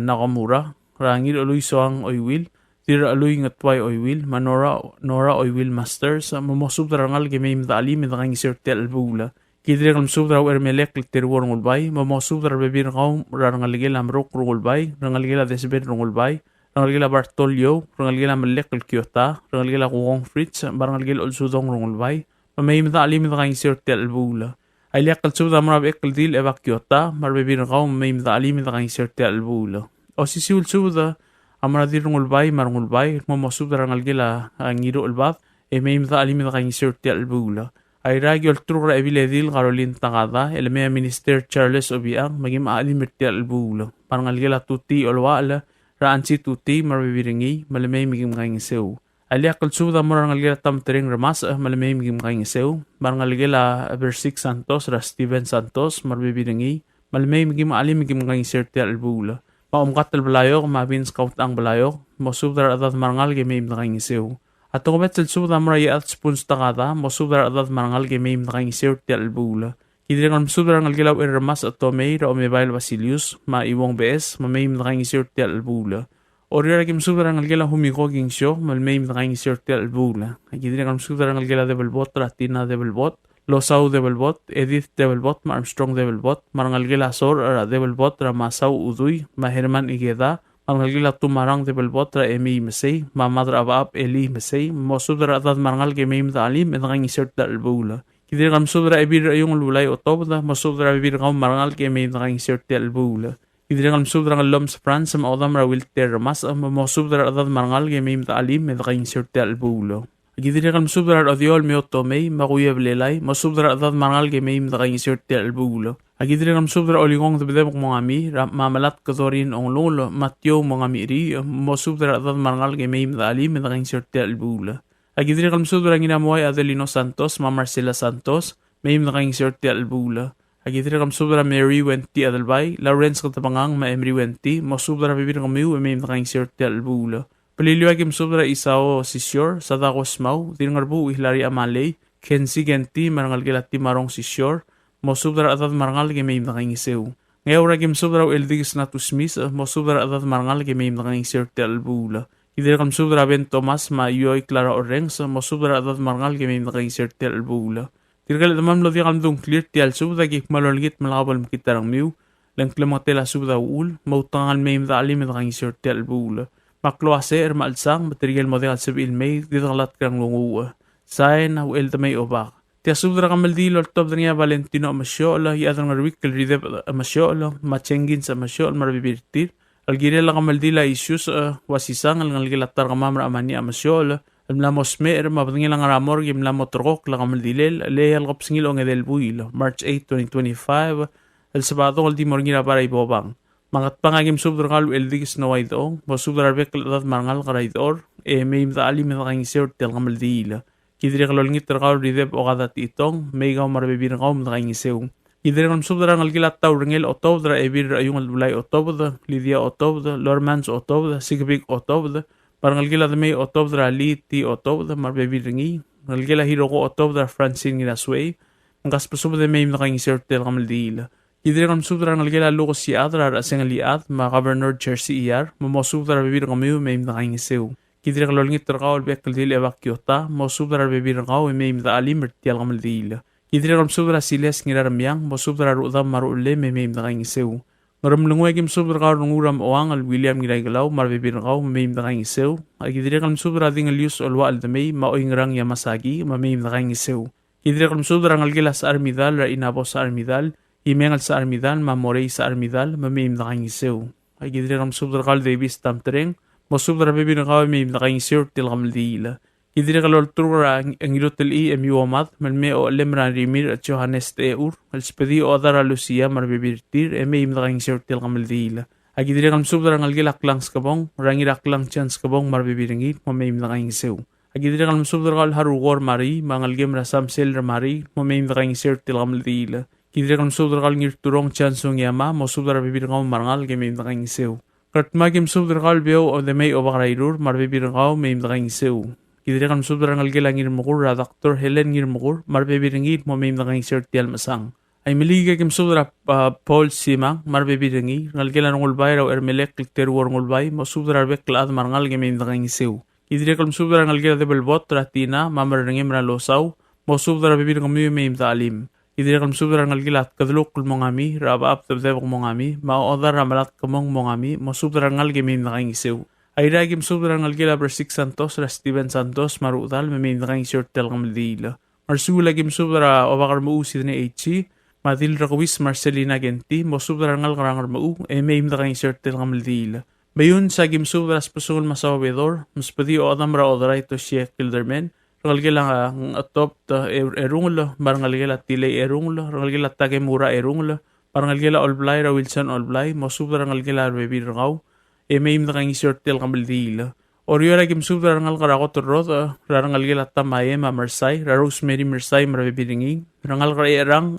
Nakamura, er a Ngirchelui Soang Oiwil, Dirrachelui Ngetuai Oiwil, me a Nora, Nora Oiwil Masters, me mosubed er a rengalek e mei me de chelim e dekaingeseu er tia el chelebuul. Ki dirrek el mesubed er a Uchermelek el Teruo Rengulbai, me mosubed er a rebebil er kau er a rengelekel a Meruk Rengulbai, rengelekel a Desbed Rengulbai, rengelekel a Bartolio, rengelekel a Melek el Kiota, rengelekel a Kukong Fritz, me a rengelekel a Olsudong Rengulbai, me mei me de chelim e dekaingeseu er tia el chelebuul. A ileakl el subed a mo er a Bechekldil Eba Kiota, me a rebebil er kau me mei me de chelim e dekaingeseu er tia el chelebuul. Osisiu el subed a mo er a Dirrengulbai me a Rengulbai, el kmo mosubed er a rengelekel a, a, Ngiruchelbad, e mei me de chelim e dekaingeseu er tia el chelebuul. Airai, ki olturk er a Ebiledil Caroline Takada, el mei a Minister Charles Obichang, me kim chelim er tia el chelebuul. Me a rengelekel a Tutii Oluachel, er a Ansi Tutii, me a rebebil er ngii, me le mei me kim kaingeseu. A ileakl el subed a mo er a rengelekel a Tamtereng Remasech, me le mei me kim kaingeseu. Me a rengelekel a Bersik Santos, er a Steven Santos, me a rebebil er ngii, me le mei me kim chelim e kim kaingeseu er tia el chelebuul. Me a Omkatel Blaiok, me a Vince Kautang Blaiok, mosubed er a rechedad me a rengalek e mei me dekaingeseu. A tokubets el subed a mo er a Iechad Spuns Takada, mosubed er a rechedad me a rengalek e mei me dekaingeseu er tia el chelebuul. Ki dirrek el mesubed er a rengelekel a Ucherremasech Tomei, er a Omebael Basilius, me a Iuong Beches, me mei me dekaingeseu er tia el chelebuul. Oreor, aki mesubed er a rengelekel a Humiko Kingsio, me le mei me dekaingeseu er tia el chelebuul. Aki dirrek el mesubed er a rengelekel a Debelbot, er a Tina Debelbot, Losau Debelbot, Edith Debelbot, me a Armstrong Debelbot, me a rengelekel a Sor, er a Debelbot, er a Masau Udui, me a Herman Ikeda, me a rengelekel a Tumarang Debelbot, er a Emi Mesei, me a Mad er a Bechab Eli Mesei, mosubed er a rechedad me a rengalek e mei me de chelim e dekaingeseu er tia el chelebuul. Ki dirrek el mesubed er a Ebil er a Iung el Ulai Otobed, mosubed er a rebebil er kau me a rengalek e mei me dekaingeseu er tia el chelebuul. Ki dirrek el mesubed er a Ngellom Sefrans me a odam er a Wilter Remas, me mosubed er a rechedad me a rengalek e mei me de chelim e de kaingeseu er tia el chelebuul. Ki dirrek el mesubed er a Rechediol me a Otomei, me a Kuieb Lelai, mosubed er a rechedad me a rengalek e mei me de kaingeseu er tia el chelebuul. Aki dirrek el mesubed er a Olikong Debedebek Mongami, er a, me a Melatk Dorin Onglungel, Matio Mongami Ri, mosubed er a rechedad me a rengalek e mei me de chelim e de kaingeseu er tia el chelebuul. Aki dirrek el mesubed er a Ngiramuai Adelino Santos, me a Marcela Santos, mei me de kaingeseu er tia el chelebuul. Aki dirrek el mesubed er a Mary Wenty Adelbai, Lawrence Ketebengang, me a Emery Wenty, mosubed er a rebebil er kemiu e mei me de kaingeseu er tia el chelebuul. Beliliou aki mesubed er a Isao Sisior, Sadako Smau, Dirngerbuuch Hilari Amalei, Kensi Kenti, me a rengelekel a Timarong Sisior, mosubed er a rechedad me a rengalek e mei me de kaingeseu. Ngeaur aki mesubed er a Ucheldikes Natus Misech, mosubed er a rechedad me a rengalek e mei me de kaingeseu er tia el chelebuul. Ki dirrek el mesubed er a Ben Thomas me a Ioi Clara Orrenges, mosubed er a rechedad me a rengalek e mei me de kaingeseu er tia el chelebuul. Tirke el chedemam el diak el mdu a ngklir er tia el subed aki kmal olengit me lak bo lemekngit a rengmiu, le ng klemengetel a subed a uchul, me outekangel mei me de chelim e de kaingeseu er tia el chelebuul. Me a klou a secher me a chelsang, me tirke el mo diak el sebechir el mei, di dekelatk er a nglunguuch. Sain, a Ucheldemei Obak. Tia subed er a kemeldiil el oltobed er ngii a Valentino Emesiochel, Iechad er a Ngeruikl el Rideb Emesiochel, me a Jenkins Emesiochel, me a rebebil er tir, el kirel a kemeldiil a Isius, e, Uasisang, el ngelekel a ta er kemam er a Amani Emesiochel, el mla mo smecher, me a bedengel a ngar er a morgue e mla mo terrekokl a kemeldilel, el eai el kebesengil a ongedei el buil, March eight, twenty twenty-five, el Sebadong el di mo er ngii er a bai er a Ibobang. Me a Ngatpang aki mesubed er kau el Ucheldikes Noah Idechong, mosubed er a rebek el chedad me a rengalek er a Idechor, e mei me de chelim e de kaingeseu er tia el kemeldiil. Ki dirrek el olengit er kau el Rideb Okada Techitong, mei kau me a rebebil er kau me de kaingeseu. Ki dirrek el mesubed er a rengelekel a Taurengel Otobed, er a Ebil er a Iungel Blai Otobed, Lydia Otobed, Lormans Otobed, Sikebik Otobed, me a rengelekel a Demei Otobed, er a Lee T. Otobed, me a rebebil er ngii, rengelekel a Hiroko Otobed, er a Francine Ngirasuei, me kasbesubed e mei me de kaingeseu er tia el kemeldiil. Ki dirrek el mesubed er a rengelekel a Lukes Iechad, er a Rechesengel Iechad, me a Governor Jersey Iyar, me mosubed er a rebebil er kemiu e mei me de kaingeseu. Ki dirrek el olengit er kau el bek el dil Eva Kiota, mosubed er a rebebil er kau e mei me de chelim er tia el kemeldiil. Ki dirrek el mesubed er a Siles Ngiraremiang, mosubed er a ruchedam me a ruchellem e mei me de kaingeseu. Ngeremlengui aki mesubed er kau el Rengul er a Mochang el William Ngiraikelau me a rebebil er kau me mei me de kaingeseu. Aki dirrek el mesubed er a Dingelius Oluachel Demei me a Oingerang Yamasaki me mei me de kaingeseu. Ki dirrek el mesubed er a rengelekel a Secharmidal, er a Inabo Secharmidal, Imengel Secharmidal, me a Morei Secharmidal, me mei me de kaingeseu. Aki dirrek el mesubed er kau el Davis Tamtreng, mosubed er a rebebil er kau e mei me de kaingeseu er tia el kemeldiil. Ki dirrek el olturk er a Ng-, Ngirutelchii e Miuomad, me le mei a ochellem er a Rimirch Johannes Techur, el sbedii a ochedal er a Lucia me a rebebil er tir, e mei me de kaingeseu er tia el kemeldiil. Aki dirrek el mesubed er a rengelekel a Klang Skebong, er a Ngiraklang Jan Skebong me a rebebil er ngii, me mei me de kaingeseu. Aki dirrek el mesubed er kau el Harukor Marie, me a ngelekem er a Samsel er Marie, me mei me de kaingeseu er tia el kemeldiil. Ki dirrek el mesubed er kau el Ngirturong Jan Sungiama, mosubed er a rebebil er kau me a rengalek e mei me de kaingeseu. Ngardmau aki mesubed er kau el Beouch Demei Obak er a Irur, me a rebebil er kau, mei me de kaingeseu. Ki dirrek el mesubed er a rengelekel a Ngirmekur, er a Doctor Helen Ngirmekur, me a rebebil er ngii, me mei me de kaingeseu er tia el mechesang. Aimeliik aki mesubed er a, a, Paul Simang, me a rebebil er ngii, rengelekel a Rengulbai er a Uchermelek el Teruo Rengulbai, mosubed er a rebek el chad me a rengalek e mei me de kaingeseu. Ki dirrek el mesubed er a rengelekel a Debelbot er a Tina, me a Merengem er a Losau, mosubed er a rebebil er kemiu e mei me de chelim. Ki dirrek el mesubed er a rengelekel a Tkedlukl Mongami, er a Bechab Debdebek Mongami, me a ochedal er a Melatk Kemong Mongami, mosubed er a rengalek e mei me de kaingeseu. Airai aki mesubed er a rengelekel a Bersik Santos, er a Steven Santos, me a ruchedal, me mei me de kaingeseu er tia el kemeldiil. Ngersuul aki mesubed er a Obak er Mechuu Sidney H. me a Dil Rekeuis Marcelina Kenti, mosubed er a rengalek er a Ngermechuu, e mei me de kaingeseu er tia el kemeldiil. Meiuns aki mesubed er a Sbesungel Masao Bedor, me sbedii a ochedam er a Oderai Toshie Kilderman, rengelekel a Ngetobt Er-, Erungel, me a rengelekel a Tilei Erungel, rengelekel a Takemura Erungel, me a rengelekel a Olblai er a Wilson Olblai, mosubed er a rengelekel a rebebil er kau, e mei me de kaingeseu er tia el kemeldiil. Oreor aki mesubed er a rengalek er a Kot el Rodech, er a rengelekel a Tamae me a Mersai, er a Rosemary Mersai me a rebebil er ngii, rengalek er a Echerang,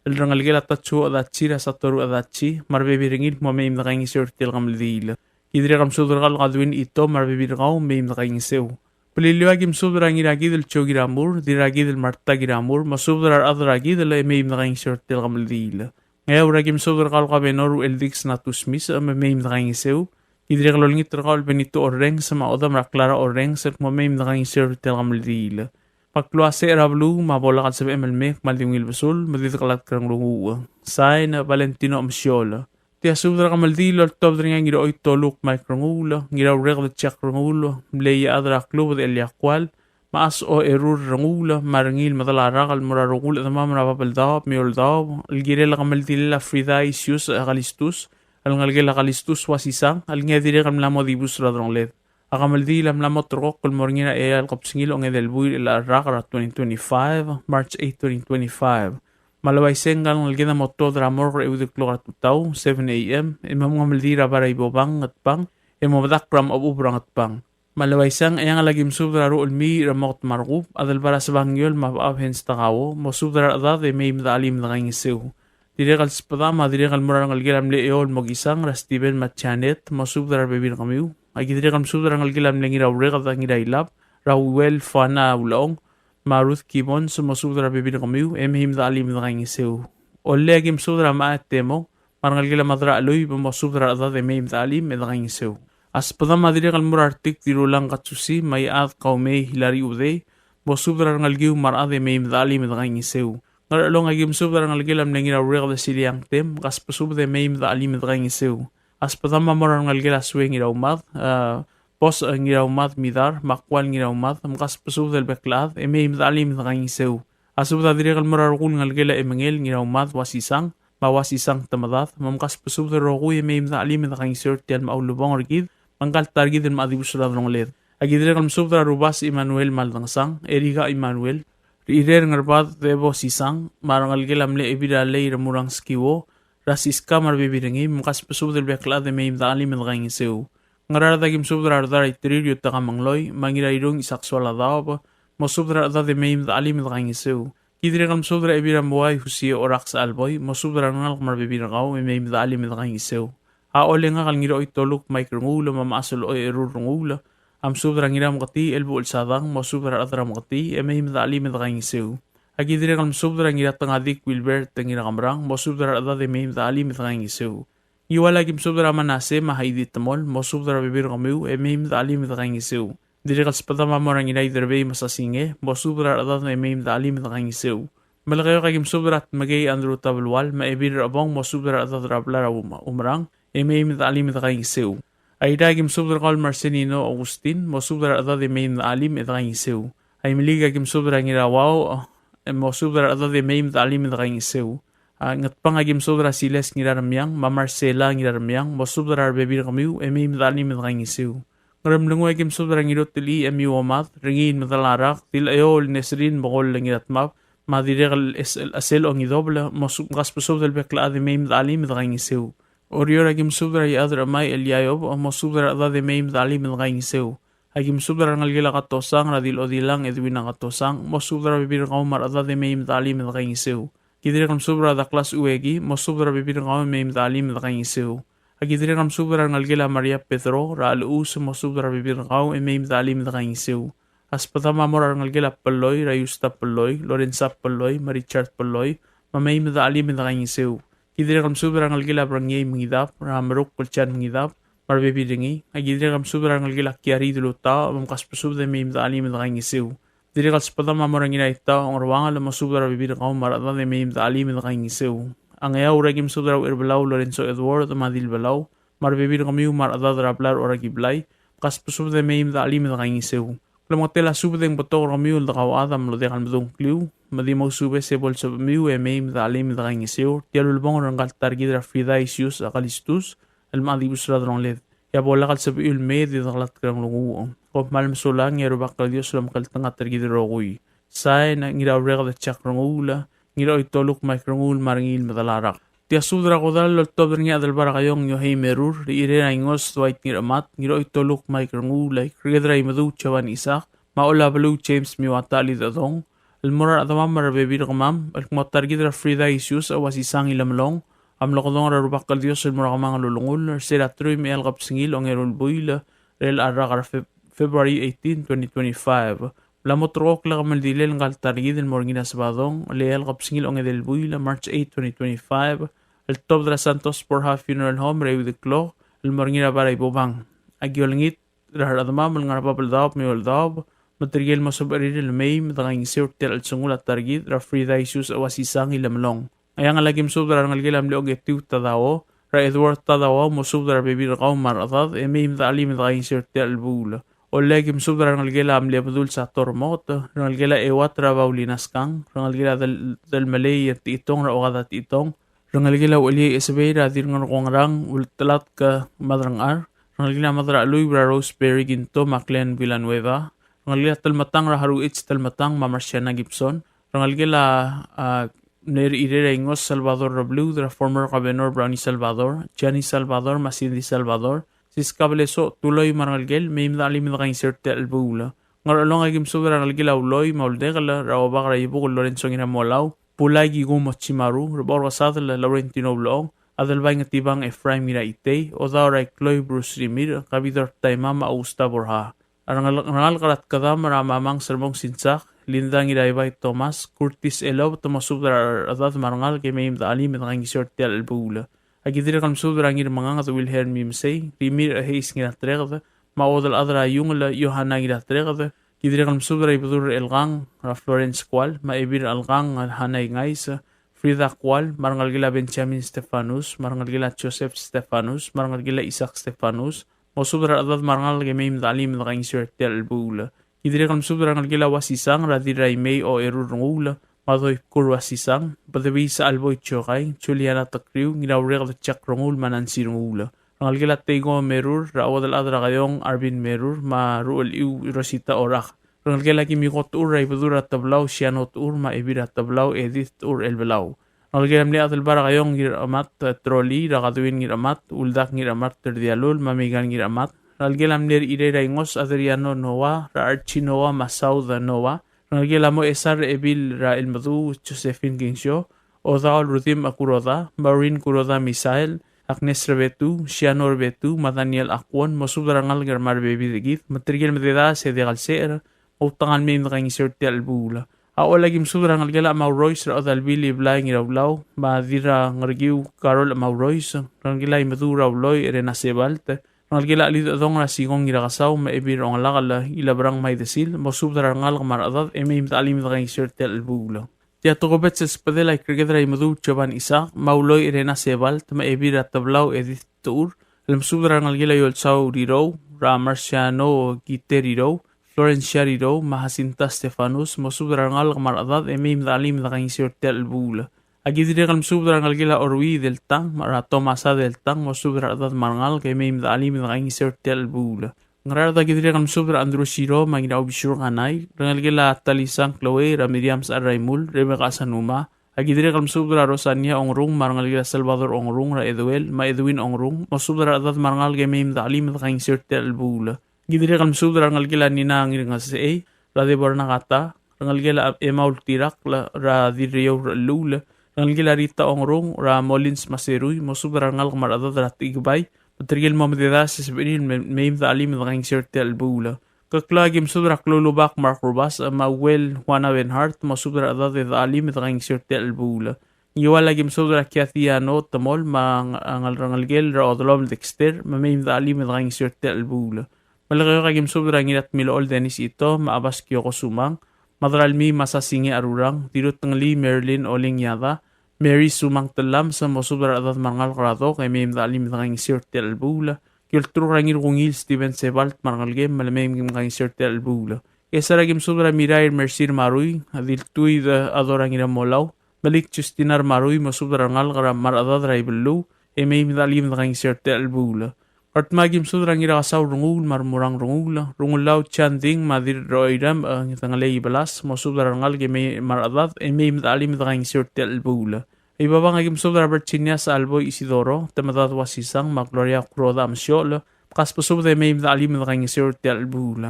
el rengelekel a Tatsuo Adachi, er a Satoru Adachi, me a rebebil er ngii, mo mei me de kaingeseu er tia el kemeldiil. Ki dirrek el mesubed er kau el Kadwin Ito me a rebebil er kau, mei me de kaingeseu. Beliliou aki mesubed er a Ngirakidel Joe Kiramur, Dirrakidel Martha Kiramur, mosubed er a rechad er a Kidel, e mei me de kaingeseu er tia el kemeldiil. Ngeaur aki mesubed er kau el Kabenor Ucheldikes Natus Misech, me mei me de kaingeseu. Ki dirrek el olengit er kau el Benito Orrenges me a ochedam er a Clara Orrenges, el kmo mei me de kaingeseu er tia el kemeldiil. Me a klou a secher er a beluu me a bo lak el sebechem el mei, me a di ungil besul, me di dekelatk er a nglunguuch. Sain, Valentino Mesiol. Tia subed er a kemeldiil el oltobed er ngii a Ngiraoitoluk Mike Renguul, Ngiraurreked Jack Renguul, mle Iechad er a Klubed Eliakual, me a Asocherur Renguul, me a Rengiil Medalarak el mo er a rokui el chedemam er a Babeldaob me a Eouldaob, el kirel a kemeldilel a Frida Isius Kalistus, el ngelekel a Kalistus Wasisang, el ngii a dirrek el mla mo dibus er a delongeled. A kemeldiil a mla mo ulterekokl el mo er ngii er a eai el kebesengil a ongedei el buil er a rak er a twenty twenty-five, March eight, twenty twenty-five. Me a le uaisei e ngka el ngeleked a mo tuobed er a morgue er a euid el klok er a tutau, seven A M, e mo mengemeldiil er a Bai er a Ibobang, Ngatpang, e mo medakl er a Mechebechub er a Ngatpang. Me a le uaisei e a Ngchangel a ki mesubed er a Ruchelmiich er a Moked me a Rekub, Adelbai er a Sebangiol me a Bechab Hens Takao, mosubed er a rechedad e mei me dechelim e dekaingeseu. Dirrek el sbedam a dirrek el mo er a rengelekel a mle Eou el Mokisang er a Steven me a Janet, mosubed er a rebebil er kemiu. A ki dirrek el mesubed er a rengelekel a mle Ngiraureked a Ngirailab, er a Uel Fana Ulechong, me a Ruth Kimons, mosubed er a rebebil er kemiu, e mei me dechelim e dekaingeseu. Ollei a ki mesubed er a Mechai Temong, me a rengelekel a Madracheluib, mosubed er a rechedad e mei me dechelim e dekaingeseu. A sbedam a dirrek el mo er a Retik Dirulang Katsusi, me a Iechad Kaumei Hilari Udei, mosubed er a rengelekiu me a rechad e mei me dechelim e dekaingeseu. Ngerchelong a ki mesubed er a rengelekel a mle Ngiraureked a Siliang Tem, kasbesubed e mei me dechelim e dekaingeseu. A sbedam a mo er a rengelekel a Sue Ngiraumad, a, Bos, a, Ngiraumad Midar, me a Kual Ngiraumad, mkasbesubed el bek el chad, e mei me dechelim e dekaingeseu. A subed a dirrek el mo er a rokui el ngelekel a Emengel Ngiraumad Wasisang, me a Wasisang Temedad, me mkasbesubed el rokui e mei me dechelim e dekaingeseu er tia el mo ulebongel er kid, me ngka el ta er kid el mo dibus er a delongeled. A ki dirrek el mesubed er a Rubas Emmanuel Maldangesang, Erika Emmanuel, Rirer Ngerbad Debo Sisang, me a rengelekel a mle Ebil er a Lei er a Murang Skiwo, er a Siska me a rebebil er ngii, me mkasbesubed el bek el chad e mei me dechelim e dekaingeseu. Ngaraard a ki mesubed er a Redar Iterir Yutaka Mengloi, me a Ngirairung Isak Soaladaob, mosubed er a rechedad e mei me dechelim e dekaingeseu. Ki dirrek el mesubed er a Ebil er a Muai Husie Oraks Alboi, mosubed er a rengalek me a rebebil er kau e mei me dechelim e dekaingeseu. A Olengak el Ngiroitoluk Mike Renguul, me a Mechas el Ocherur Renguul, a mesubed er a Ngirameketii Elbuchel Sadang, mosubed er a rechad er a Meketii, e mei me dechelim e dekaingeseu. A ki dirrek el mesubed er a Ngiratengadik Wilbert Ngirakemerang, mosubed er a rechedad e mei me dechelim e dekaingeseu. Ngiwal a ki mesubed er a Manase me a Heidi Temol, mosubed er a rebebil er kemiu, e mei me dechelim e dekaingeseu. Dirrek el sbedam a mo er a Ngiraiderbei me a Sasinge, mosubed er a rechedad e mei me dechelim e dekaingeseu. Melekeok a ki mesubed er a Tmekei Andrew Tabelual, me a Ebil er a Chebong, mosubed er a rechedad er a blai er a Um-, Umerang, e mei me dechelim e dekaingeseu. Airai a ki mesubed er kau el Marcelino Augustin, mosubed er a rechedad e mei me dechelim e dekaingeseu. Aimeliik a ki mesubed er a Ngirauau, e mosubed er a rechedad e mei me dechelim e dekaingeseu. A Ngatpang a ki mesubed er a Siles Ngiraremiang, me a Marcela Ngiraremiang, mosubed er a rebebil er kemiu, e mei me dechelim e dekaingeseu. Ngeremlengui a ki mesubed er a Ngirutelchii Emiu Omad, Rengiil Medalarak, Dilcheoul Nesrin Bekoll Ngiratmab, me a dirrek el Es-, el Chesel Ongidobel, mosu-, mkasbesubed el bek el chad e mei me dechelim e dekaingeseu. Oreor a ki mesubed er a Iechad er a Chemai Eliaiob, mosubed er a rechedad e mei me dechelim e dekaingeseu. A ki mesubed er a rengelekel a Katosang, er a Dilodilang Edwina Katosang, mosubed er a rebebil er kau me a rechedad e mei me dechelim e dekaingeseu. Ki dirrek el mesubed er a Douglas Ueki, mosubed er a rebebil er kau e mei me dechelim e dekaingeseu. A ki dirrek el mesubed er a rengelekel a Maria Pedro, er a Alechus, mosubed er a rebebil er kau e mei me dechelim e dekaingeseu. A sbedam a mo er a rengelekel a Pelloi, er a Yusta Pelloi, Lorenza Pelloi, me a Richard Pelloi, me mei me dechelim e dekaingeseu. Ki dirrek el mesubed er a rengelekel a Brengiei Mengidab, er a Meruk Kolchan Mengidab, me a rebebil er ngii. A ki dirrek el mesubed er a rengelekel a Kiari Delutau, me mkasbesubed e mei me dechelim e dekaingeseu. Dirrek el sbedam a mo er a Ngiraitau Ongeruangel, mosubed er a rebebil er kau me a rechedad e mei me dechelim e dekaingeseu. A Ngeaur a ki mesubed er a Ucherbelau Lorenzo Edward, me a Dilbelau, me a rebebil er kemiu me a rechedad er a blai er a Orakiblai, mkasbesubed e mei me dechelim e dekaingeseu. Klemengetel a subed e ng betok er kemiu el dekauchad a mlo diak el medung kliu, me di mousubes e bo lsebechemiu e mei me dechelim e dekaingeseu er tia el ulebongel er ngka el ta er kid er a Frida Isius a Kalistus, el mla dibus er a delongeled. E a bo lak el sebechiu el mei e di dekelatk er a nglunguuch. Kom kmal mesulang e a Rubak el Dios a lomekngeltengat er kid el rokui. Sain, Ngiraureked Jack Renguul, Ngiroitoluk Mike Renguul, me a Rengiil Medalarak. Tia subed er a kodall el oltobed er ngii a Adelbai er a Kaiong Yohei Merur, Richirer a Ingos Dwight Ngiramat, Ngiroitoluk Mike Renguul, Ikrked er a Imeduch Joan Isaac, me a Olabeluu James Miwata Lidedong, el mo er a rechedemam me a rebebil er kemam, el kmo ta er kid er a Frida Isius a Uasisang Ilemelong, a mlo kedong er a Rubak el Dios el mo er a kemanget el ulengull, er se er a teruich me a eai el kebesengil a ongeru el buil, er chelecha el rak er a Feb-, February eighteen, twenty twenty-five. Mla mo ulterekokl a kemeldilel ngka el ta er kid el mo er ngii er a Sebadong, el eai el kebesengil a ongedei el buil, March eight, twenty twenty-five, el tuobed er a Santos Borja Funeral Home er a euid el klok, el mo er ngii er a Bai er a Ibobang. A ki olengit er a rechedemam el ngar er a bab el daob me a eou el daob, me tirke el mo sebechir el mei me dekaingeseu er tia el chelsengul a ta er kid er a Frida Isius a Uasisang Ilemelong. Ngcheangel a ki mesubed er a rengelekel a mle Ongetiu Tadao, er a Edward Tadao, mosubed er a rebebil er kau me a rechedad, e mei me dechelim e dekaingeseu er tia el chelebuul. Ollei a ki mesubed er a rengelekel a mle Bedul Sator Mot, rengelekel a Euat er a Paulina Skang, rengelekel a Del-, Delmelei Techitong er a Okada Techitong, Rengelekel a Ucheliei Esebei er a Dirngerkongerang Ultelatk Madrangchar. Rengelekel a Madrachelui er a Roseberry Kinto me a Glenn Villanueva. Rengelekel a Telmetang er a Haru H. Telmetang me a Marciana Gibson. Rengelekel a, a, mle Irei er a Ingos Salvador Rebluud er a former Governor Brownie Salvador, Gianni Salvador me a Cindy Salvador. Siska Belesoch Tuloi me a rengelekel, mei me de chelim e de kaingeseu er tia el chelebuul. Ngerchelong a ki mesubed er a rengelekel a Uloi me a Uldekel er a Obak er a Iebukel Lorenzo Ngiramolau, Bulai Kikumo Chimaru, Rebechor Kesadel Laurentino Ulechong, Adelbai Ngetibang Ephraim Ngiraitei, Odaol er a Ikloi Bruce Rimirch, Kabidor Taima me a Augusta Borja. A rengal-, rengalek er a Tkedam er a Mamang Sermong Sinsak, Linda Ngiraibai Thomas, Curtis Elob, te mosubed er a rechedad me a rengalek e mei me de chelim e de kaingeseu er tia el chelebuul. A ki dirrek el mesubed er a Ngirmenganged Wilhelm Mimsei, Rimirch Heis Ngiratreked, me a Odelchad er a Iungel Yohana Ngiratreked. Ki dirrek el mesubed er a Ibedul er Chelkang er a Florence Kual, me a Ebil er Chelkang Hana Ingais, Frida Kual, me a rengelekel a Benjamin Stefanus, me a rengelekel a Joseph Stefanus, me a rengelekel a Isaac Stefanus, mosubed er a rechedad me a rengalek e mei me de chelim e de kaingeseu er tia el chelebuul. Ki dirrek el mesubed er a rengelekel a Uasisang er a Dirraimei Ocherur Renguul, me a Doibkur Uasisang, Bedebii Sachelboi Chokai, Juliana Tekriu, Ngiraureked Jack Renguul, me a Nancy Renguul. Rengelekel a Teiko Merur er a Uodelchad er a Kaiong Arvin Merur, me a Ruchelchiu Rosita Orak. Rengelekel a Kimiko Techur er a Ibedul er a Teblau Siano Techur, me a Ebil er a Teblau Edith Techur Elbelau. Rengelekel a mle Adelbai er a Kaiong Ngiramat, Troli er a Kadwin Ngiramat, Uldak Ngiramat Terdialul, me a Megan Ngiramat. Rengelekel a mle Irei er a Ingos Adriano Noah, er a Archie Noah, me a Saud Noah. Rengelekel a mo Esar Ebil er a Elmeduu Josephine Kingsio, Odaol Rudim Kuroda, Maureen Kuroda Misael, Agnes Rebetu, Siano Rebetu, me a Daniel Akwon, mosubed er a rengalek me a rebebil er kid, me tirke el mededaes e diak el secher, outekangel mei me de kaingeseu er tia el chelebuul. A Ollei a ki mesubed er a rengelekel a Maurois er a Odalbil Iblai Ngiraulau, me a Dirrangerkiu Carol Maurois, rengelekel a Imeduu er a Uloi Erena Sebalt, rengelekel a Chelidechedong er a Sikong Ngirakesau, me a Ebil er a Ongelakel Ilabrang Maidesil, mosubed er a rengalek me a rechedad e mei me de chelim e de kaingeseu er tia el chelebuul. Tia tokubets el subedel a Ikriked er a Imeduu Joban Isaac, me a Uloi Erena Sebalt, me a Ebil er a Teblau Edith Techur, el mesubed er a rengelekel a Iolsau Rirou, er a Marciano Kiterirou, Florencia Rirou, me a Jacinta Stefanus, mosubed er a rengalek me a rechedad e mei me de chelim e de kaingeseu er tia el chelebuul. A ki dirrek el mesubed er a rengelekel a Orui Deltang, me a Tomasa Deltang, mosubed er a rechedad me a rengalek e mei me de chelim e de kaingeseu er tia el chelebuul. Ngaraard a ki dirrek el mesubed er a Andrew Siro, me a Ngiraubisur Kanai, rengelekel a Talisang Chloe, er a Miriam Sechar er a Imul, Rebecca Sanuma, a ki dirrek el mesubed er a Rosania Ongrung, me a rengelekel a Salvador Ongrung, er a Eduel, me a Edwin Ongrung, mosubed er a rechedad me a rengalek e mei me de chelim e de kaingeseu er tia el chelebuul. Ki dirrek el mesubed er a rengelekel a Nina Ngirngesechei, er a Deborah Nakata, rengelekel a Emma Ultirakl, er a Dirreiou Rechelluul, rengelekel a Rita Ongrung, er a Molins Maserui, mosubed er a rengalek me a rechedad er a Techikebai, me tirke el mo mededaes e sebechir el me-, mei me de chelim e de kaingeseu er tia el chelebuul. Keklau a ki mesubed er a Kloulubak Mark Rubasech, me a Uel Juana Benhart, mosubed er a rechedad e de chelim e de kaingeseu er tia el chelebuul. Ngiwal a ki mesubed er a Kiatiano Temol, me a ng-, a ngal-, rengelekel er a Odelom Dexter, me mei me de chelim e de kaingeseu er tia el chelebuul. Melekeok a ki mesubed er a Ngiratmilechol Dennis Ito, me a Abas Kioko Sumang, Madralmii Masasinge Arurang, Dirutngelii Marilyn Oling Yada, Mary Sumang Tellames, mosubed er a rechedad me a rengalek er a Dok, e mei me de chelim e de kaingeseu er tia el chelebuul. Ki olturk er a Ngirkungil Steven Sebalt me a rengelekem, me le mei me kim kaingeseu er tia el chelebuul. Ngchesar a ki mesubed er a Mirair Mercy Marui, Diltuid Adora Ngiramolau, Melik Justina Marui, mosubed er a rengalek me a rechedad er a Ibeluu, e mei me de chelim e de kaingeseu er tia el chelebuul. Ngardmau a ki mesubed er a Ngirakesau Renguul me a Remurang Renguul, Rengulau Chanding me a Dirroiram, e, Ngetengelei Ibelas, mosubed er a rengalek e mei me a rechedad, e mei me de chelim e de kaingeseu er tia el chelebuul. Ibobang a ki mesubed er a Virginia Sachelboi Isidoro, Temedad Uasisang, me a Gloria Kuroda Mesiochel, mkasbesubed e mei me de chelim e de kaingeseu er tia el chelebuul.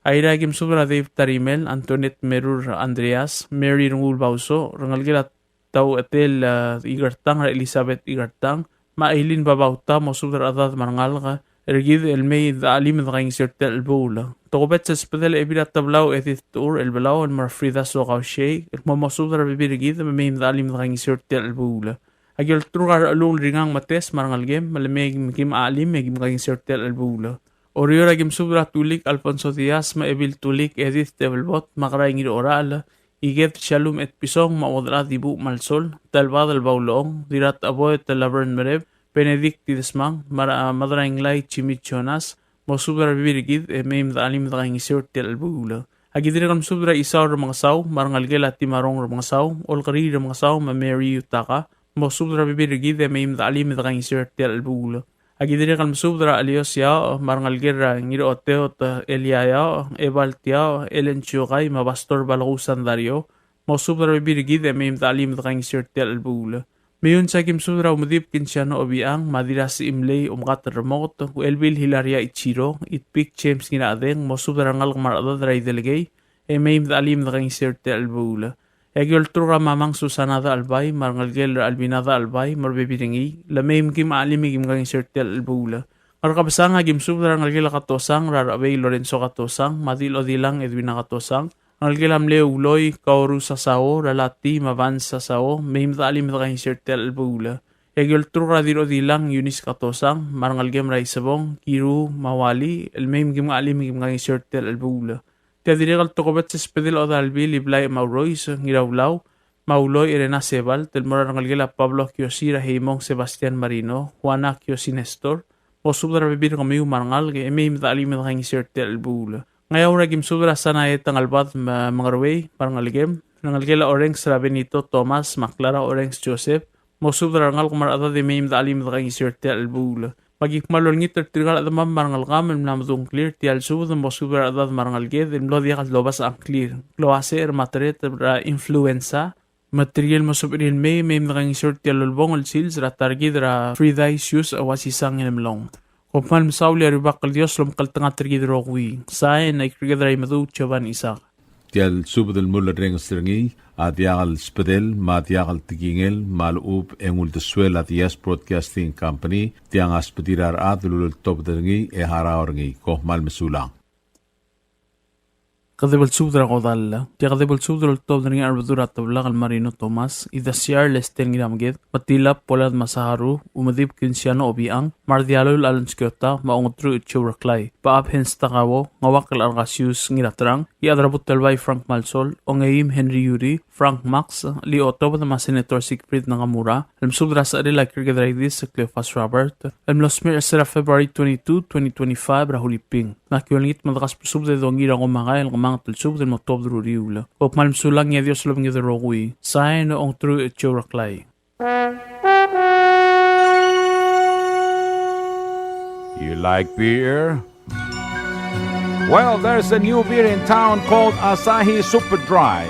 Airai a ki mesubed er a Dave Tarimel, Antoinette Merur Andreas, Mary Renguul Bauso, rengelekel a Tau Etel, e, Ikertang, er a Elizabeth Ikertang, me a Eileen Babauta, mosubed er a rechedad me a rengalek er kid el mei me de chelim e de kaingeseu er tia el chelebuul. Tokubets el subedel a Ebil er a Teblau Edith Techur Elbelau el mo er a Frida Sokau Shei, el kmo mosubed er a rebebil er kid me mei me de chelim e de kaingeseu er tia el chelebuul. A ki olturk er a Rechelungel Ringang Metes me a rengelekem, me le mei me kim chelim e kim kaingeseu er tia el chelebuul. Oreor a ki mesubed er a Tulik Alfonso Diaz me a Ebil Tulik Edith Tebelbot me a Kerai Ngirorachel, Iked Shalom Etpison me a Uodelchad Ibuch Malsol, Talbadel Baulong, Dirracheboet Laverne Mereb, Benedict Idesmang, me a Madrainglai Jimmy Jonas, mosubed er a rebebil er kid e mei me de chelim e de kaingeseu er tia el chelebuul. A ki dirrek el mesubed er a Isau Remengesau me a rengelekel a Timarong Remengesau, Olkeriil Remengesau me a Mary Yutaka, mosubed er a rebebil er kid e mei me dechelim e dekaingeseu er tia el chelebuul. Aki dirrek el mesubed er a Elios Iaoch, me a rengelekel er a Ngiroteot Elia Iaoch, Ebalt Iaoch, Ellen Chiokai, me a Pastor Balkuu Sandario, mosubed er a rebebil er kid e mei me dechelim e dekaingeseu er tia el chelebuul. Meiuns aki mesubed er a Umedib Kinsiano Obichang, me a Dirrasechimlei Omkatel Remoket, Uchelbil Hilaria Ichiro, Itpik James Ngirachedeng, mosubed er a rengalek me a rechedad er a Idelekei, e mei me dechelim e dekaingeseu er tia el chelebuul. E aki olturk er a Mamang Susana Dechelbai, me a rengelekel er a Albina Dechelbai, me a rebebil er ngii, le mei me kim chelim e kim kaingeseu er tia el chelebuul. Ngerkebesang aki mesubed er a rengelekel a Katosang, er a Rechebei Lorenzo Katosang, me a Dilodilang Edwina Katosang, rengelekel a mle Uloi, Kaoru Sasao, er a Lati, me a Vance Sasao, mei me dechelim e dekaingeseu er tia el chelebuul. E aki olturk er a Dilodilang Eunice Katosang, me a rengelekem er a Isebong, Kiru, me a Wali, el mei me kim chelim e kim kaingeseu er tia el chelebuul. Tia dirrek el tokubets el subedel a Odalbil Iblai Maurois, Ngiraulau, me a Uloi Erena Sebalt, el mo er a rengelekel a Pablo Kiosi, er a Heimong Sebastian Marino, Juana Kiosi Nestor, mosubed er a rebebil er kemiu me a rengalek, e mei me dechelim e dekaingeseu er tia el chelebuul. Ngeaur aki mesubed er a Sanae Tangelbad me a Mengeruei, me a rengelekem, rengelekel a Orengs er a Benito Thomas, me a Clara Orengs Joseph, mosubed er a rengalek me a rechedad e mei me dechelim e dekaingeseu er tia el chelebuul. Me aki kmal olengit er tirka el chedemam me a rengelekam el mla medung a ngklir er tia el subed, mosubed er a rechedad me a rengeleked el mlo diak el dobasech a ngklir. Klou a secher me a tereter er a influenza, me tirke el mo sebechir el mei, mei me dekaingeseu er tia el ulebongel el sils er a ta er kid er a Frida Isius Uasisang Ngilemelong. Kom kmal mesaul e a Rubak el Dios lomekngeltengat er kid el rokui. Sain, a Ikriked er a Imeduch Jovan Isaac. Tia el subed el mulerrenges er ngii a diak el subedel me a diak el tekingel me a lechub e ng uldesuel a Diaz Broadcasting Company, tiang a subedir a rechad el uleltobed er ngii e harau er ngii. Kom kmal mesulang. Kedeb el subed er a kodall. Tia kedeb el subed el oltobed er ngii a Rebedul er a Teblak el Marino Thomas, Idasiar Lester Ngirameked, Matilab Polad Masaharu, Umedib Kinsiano Obichang, Mardialul Alan Skiota, me a Ongetruich Joe Reklai, Bechab Hans Takao, Ngeuakl Argasius Ngiraterang, Iechad er a Butelbai Frank Malsol, Ongeim Henry Yuri, Frank Max, Leo Tobed me a Senator Siegfried Nakamura, el mesubed er a secherel a Ikriked er a Idis Cleophas Robert, el mlo smecher er sera February twenty-two, twenty twenty-five er a Huliping. Me aki olengit me de kasbesubed e dongiil er a komakai el kemanget el subed el mo tuobed er a uriul. Kom kmal mesulang e a Dios lobengked el rokui. Sain, Ongetruich Joe Reklai. You like beer? Well, there's a new beer in town called Asahi Super Dry.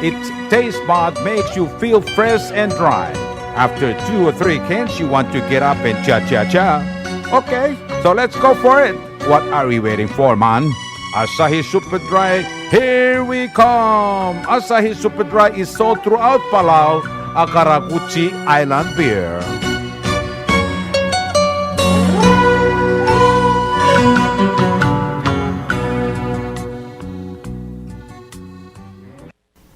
Its taste bud makes you feel fresh and dry. After two or three cans, you want to get up and cha-cha-cha. Okay, so let's go for it. What are we waiting for, man? Asahi Super Dry, here we come! Asahi Super Dry is sold throughout Palau, a karakuchi island beer.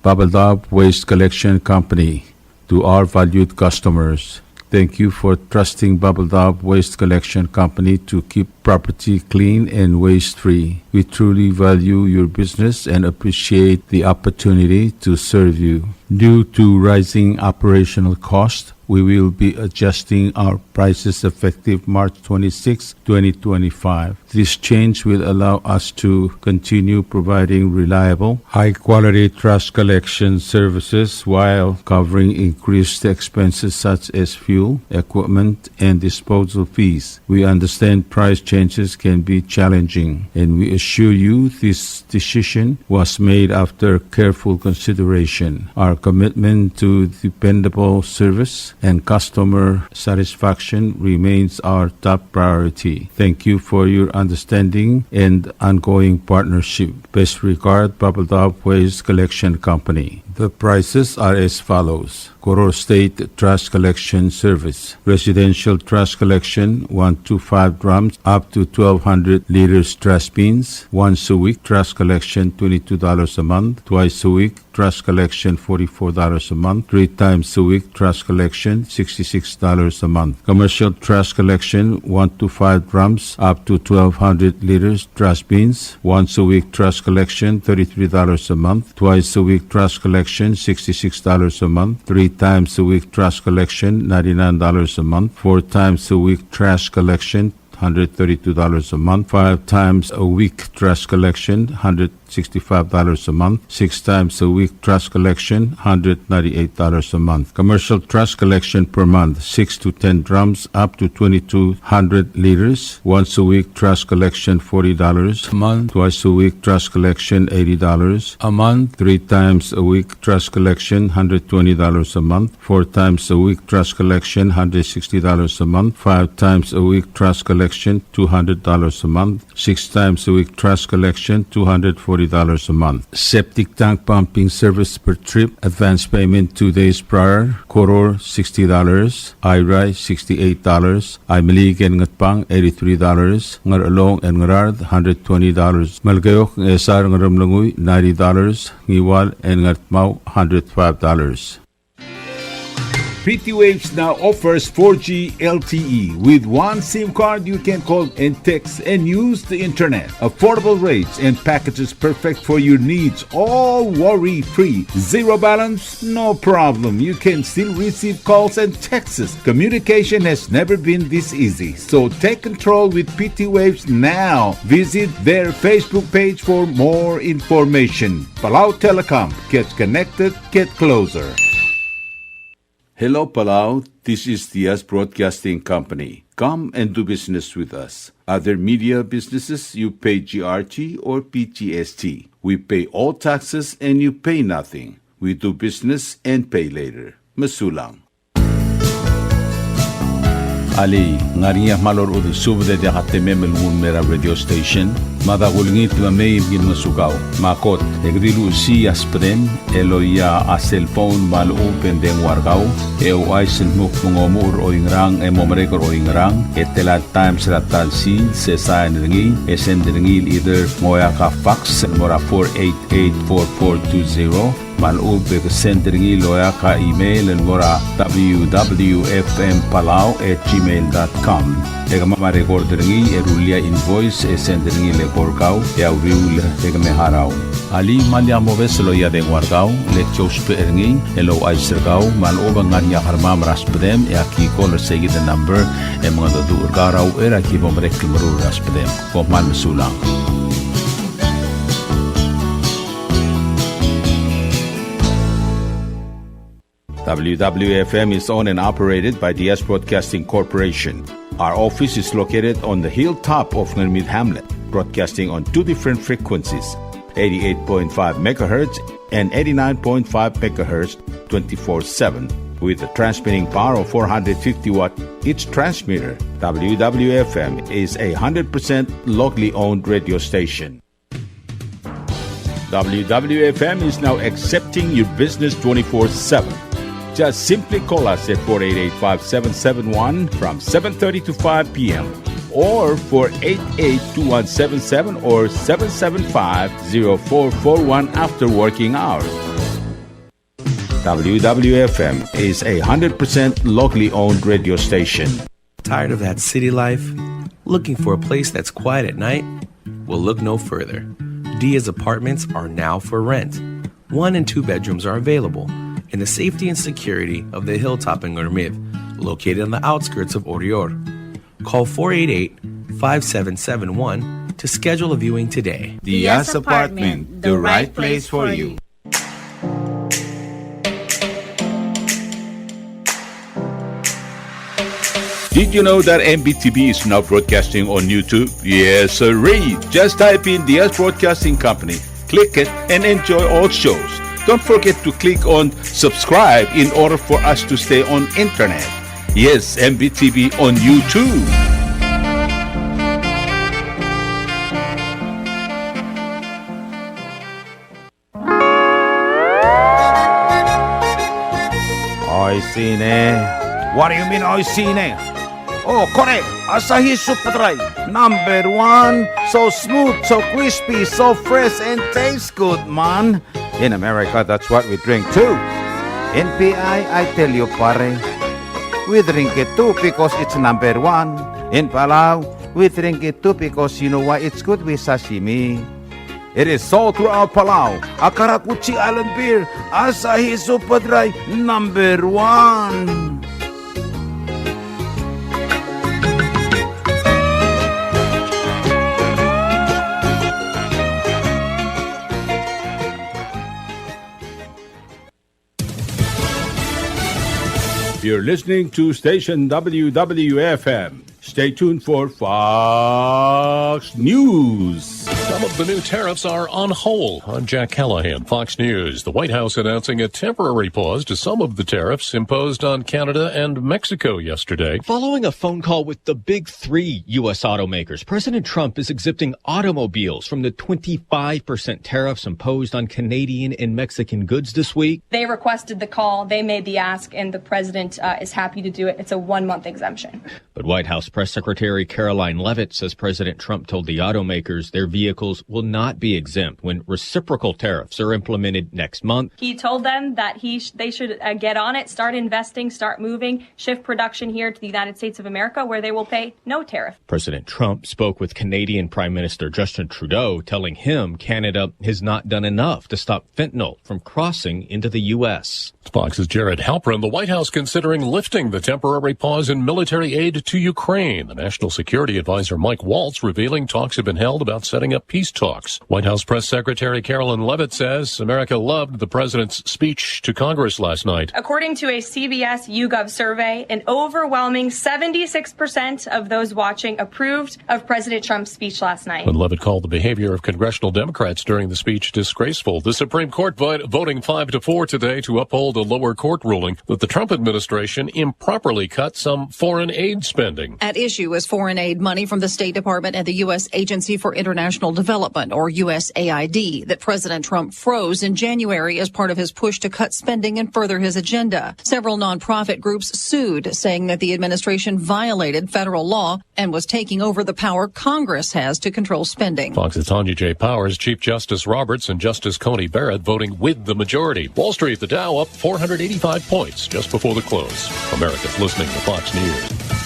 Babeldaob Waste Collection Company. To our valued customers, thank you for trusting Babeldaob Waste Collection Company to keep property clean and waste-free. We truly value your business and appreciate the opportunity to serve you. Due to rising operational cost, we will be adjusting our prices effective March twenty-sixth, twenty twenty-five. This change will allow us to continue providing reliable, high-quality trash collection services while covering increased expenses such as fuel, equipment, and disposal fees. We understand price changes can be challenging, and we assure you this decision was made after careful consideration. Our commitment to dependable service and customer satisfaction remains our top priority. Thank you for your understanding and ongoing partnership. Best regard, Babeldaob Waste Collection Company. The prices are as follows. Koror State Trash Collection Service. Residential trash collection, one to five drums, up to twelve hundred liters trash bins. Once a week trash collection, twenty-two dollars a month. Twice a week trash collection, forty-four dollars a month. Three times a week trash collection, sixty-six dollars a month. Commercial trash collection, one to five drums, up to twelve hundred liters trash bins. Once a week trash collection, thirty-three dollars a month. Twice a week trash collection, sixty-six dollars a month. Three times a week trash collection, ninety-nine dollars a month. Four times a week trash collection, hundred thirty-two dollars a month. Five times a week trash collection, hundred sixty-five dollars a month. Six times a week trash collection, hundred ninety-eight dollars a month. Commercial trash collection per month, six to ten drums, up to twenty-two hundred liters. Once a week trash collection, forty dollars a month. Twice a week trash collection, eighty dollars a month. Three times a week trash collection, hundred twenty dollars a month. Four times a week trash collection, hundred sixty dollars a month. Five times a week trash collection, two hundred dollars a month. Six times a week trash collection, two hundred forty dollars a month. Septic tank pumping service per trip, advance payment two days prior. Koror, sixty dollars. Airai, sixty-eight dollars. Aimeliik and Ngatpang, eighty-three dollars. Ngarchelong and Ngaraard, hundred twenty dollars. Melekeok, Ngchesar, Ngeremlengui, ninety dollars. Ngiwal and Ngardmau, hundred five dollars. PT Waves now offers four G LTE. With one SIM card, you can call and text and use the internet. Affordable rates and packages perfect for your needs, all worry-free. Zero balance? No problem. You can still receive calls and texts. Communication has never been this easy. So take control with PT Waves now. Visit their Facebook page for more information. Palau Telecom. Get connected. Get closer. Hello, Palau. This is Diaz Broadcasting Company. Come and do business with us. Other media businesses, you pay GRT or PGST. We pay all taxes and you pay nothing. We do business and pay later. Mesulang. Alii, ng ngar er ngii a kmal orechudel subed e diak a temem el nguu el mei er a radio station? Mada kulengit me mei me ki ngosukau. Me a kot, e ke di luchesii a subedem el oia a cellphone me a lechub e ng dengua er kau, e ouchais el dmu kmo ng omuchel er oingerang e mo merek er oingerang, e tela el times er a ta el sils, e sain er ngii, e send er ngii el either ng oeak a fax el mo er a four eight eight four four two zero, me a lechub e ke send er ngii el oeak a email el mo er a W W F M Palau at gmail dot com. E kemam a record er ngii e rullii a invoice e send er ngii el eko er kau e a uriul e ke me harau. Alii, me lak mobes el oia dengua er kau, le ki ousbech er ngii el ouchais er kau me a lechub e ng ngar er ngii a kermam er a subedem e aki call er seikid el number e mengedecheduch er kau er a uchei er a ki bo merek el meruul er a subedem. Kom kmal mesulang. W W F M is owned and operated by Diaz Broadcasting Corporation. Our office is located on the hilltop of Ngermid Hamlet, broadcasting on two different frequencies, eighty-eight point five megahertz and eighty-nine point five megahertz, twenty-four seven, with a transmitting power of four hundred fifty watt each transmitter. W W F M is a hundred percent locally owned radio station. W W F M is now accepting your business twenty-four seven. Just simply call us at four eight eight, five seven seven one from seven thirty to five p m, or four eight eight, two one seven seven or seven seven five, zero four four one after working hours. W W F M is a hundred percent locally owned radio station. Tired of that city life? Looking for a place that's quiet at night? Well, look no further. Diaz Apartments are now for rent. One and two bedrooms are available in the safety and security of the hilltop in Ngermid, located on the outskirts of Oreor. Call four eight eight, five seven seven one to schedule a viewing today. Diaz Apartment, the right place for you. Did you know that M B T V is now broadcasting on YouTube? Yes, sirree. Just type in Diaz Broadcasting Company, click it, and enjoy all shows. Don't forget to click on subscribe in order for us to stay on internet. Yes, M B T V on YouTube. Oishii ne. What do you mean, oishii ne? Oh, kore, Asahi Super Dry, number one. So smooth, so crispy, so fresh, and tastes good, man. In America, that's what we drink too. In P I, I tell you, pare, we drink it too because it's number one. In Palau, we drink it too because you know why? It's good with sashimi. It is sold throughout Palau. A karakuchi island beer, Asahi Super Dry, number one. You're listening to station W W F M. Stay tuned for Fox News. Some of the new tariffs are on hold. I'm Jack Callahan, Fox News. The White House announcing a temporary pause to some of the tariffs imposed on Canada and Mexico yesterday. Following a phone call with the big three U S automakers, President Trump is exempting automobiles from the twenty-five percent tariffs imposed on Canadian and Mexican goods this week. They requested the call, they made the ask, and the president, uh, is happy to do it. It's a one-month exemption. But White House Press Secretary Karoline Leavitt says President Trump told the automakers their vehicles will not be exempt when reciprocal tariffs are implemented next month. He told them that he sh-, they should, uh, get on it, start investing, start moving, shift production here to the United States of America, where they will pay no tariff. President Trump spoke with Canadian Prime Minister Justin Trudeau, telling him Canada has not done enough to stop fentanyl from crossing into the U S. Fox's Jared Halpern. The White House considering lifting the temporary pause in military aid to Ukraine. The National Security Advisor Mike Waltz revealing talks have been held about setting up peace talks. White House Press Secretary Karoline Leavitt says America loved the president's speech to Congress last night. According to a C B S YouGov survey, an overwhelming seventy-six percent of those watching approved of President Trump's speech last night. When Leavitt called the behavior of congressional Democrats during the speech disgraceful, the Supreme Court vo-, voting five to four today to uphold a lower court ruling that the Trump administration improperly cut some foreign aid spending. At issue is foreign aid money from the State Department and the U S Agency for International Development, or U S A I D, that President Trump froze in January as part of his push to cut spending and further his agenda. Several nonprofit groups sued, saying that the administration violated federal law and was taking over the power Congress has to control spending. Fox's Tanya J. Powers, Chief Justice Roberts and Justice Coney Barrett voting with the majority. Wall Street, the Dow up four hundred eighty-five points just before the close. America's listening to Fox News.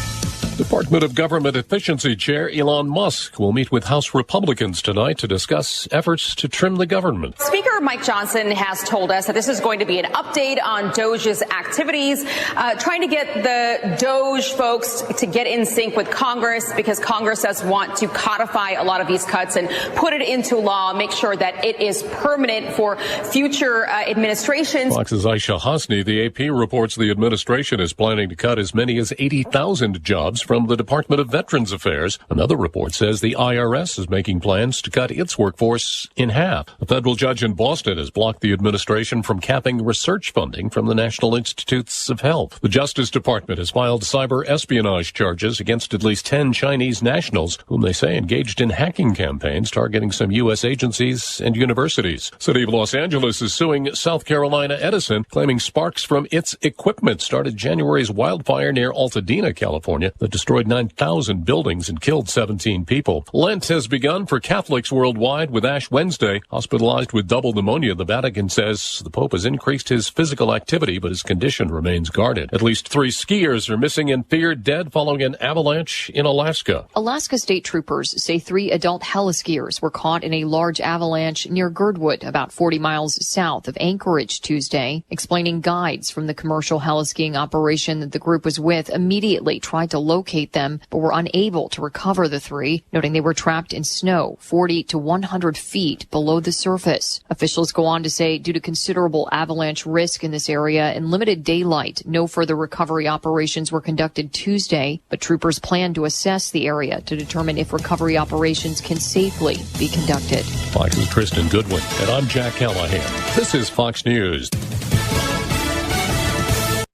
Department of Government Efficiency Chair Elon Musk will meet with House Republicans tonight to discuss efforts to trim the government. Speaker Mike Johnson has told us that this is going to be an update on Doge's activities, uh, trying to get the Doge folks to get in sync with Congress, because Congress does want to codify a lot of these cuts and put it into law, make sure that it is permanent for future, uh, administrations. Fox's Aisha Hasnie. The A P reports the administration is planning to cut as many as eighty thousand jobs from the Department of Veterans Affairs. Another report says the I R S is making plans to cut its workforce in half. A federal judge in Boston has blocked the administration from capping research funding from the National Institutes of Health. The Justice Department has filed cyber espionage charges against at least ten Chinese nationals whom they say engaged in hacking campaigns targeting some U S agencies and universities. City of Los Angeles is suing South Carolina Edison, claiming sparks from its equipment started January's wildfire near Altadena, California, that destroyed nine thousand buildings and killed seventeen people. Lent has begun for Catholics worldwide with Ash Wednesday. Hospitalized with double pneumonia, the Vatican says the Pope has increased his physical activity, but his condition remains guarded. At least three skiers are missing and feared dead following an avalanche in Alaska. Alaska state troopers say three adult heliskiers were caught in a large avalanche near Girdwood, about forty miles south of Anchorage, Tuesday, explaining guides from the commercial heliskiing operation that the group was with immediately tried to locate them, but were unable to recover the three, noting they were trapped in snow forty to one hundred feet below the surface. Officials go on to say, due to considerable avalanche risk in this area and limited daylight, no further recovery operations were conducted Tuesday, but troopers plan to assess the area to determine if recovery operations can safely be conducted. Fox's Tristan Goodwin, and I'm Jack Callahan. This is Fox News.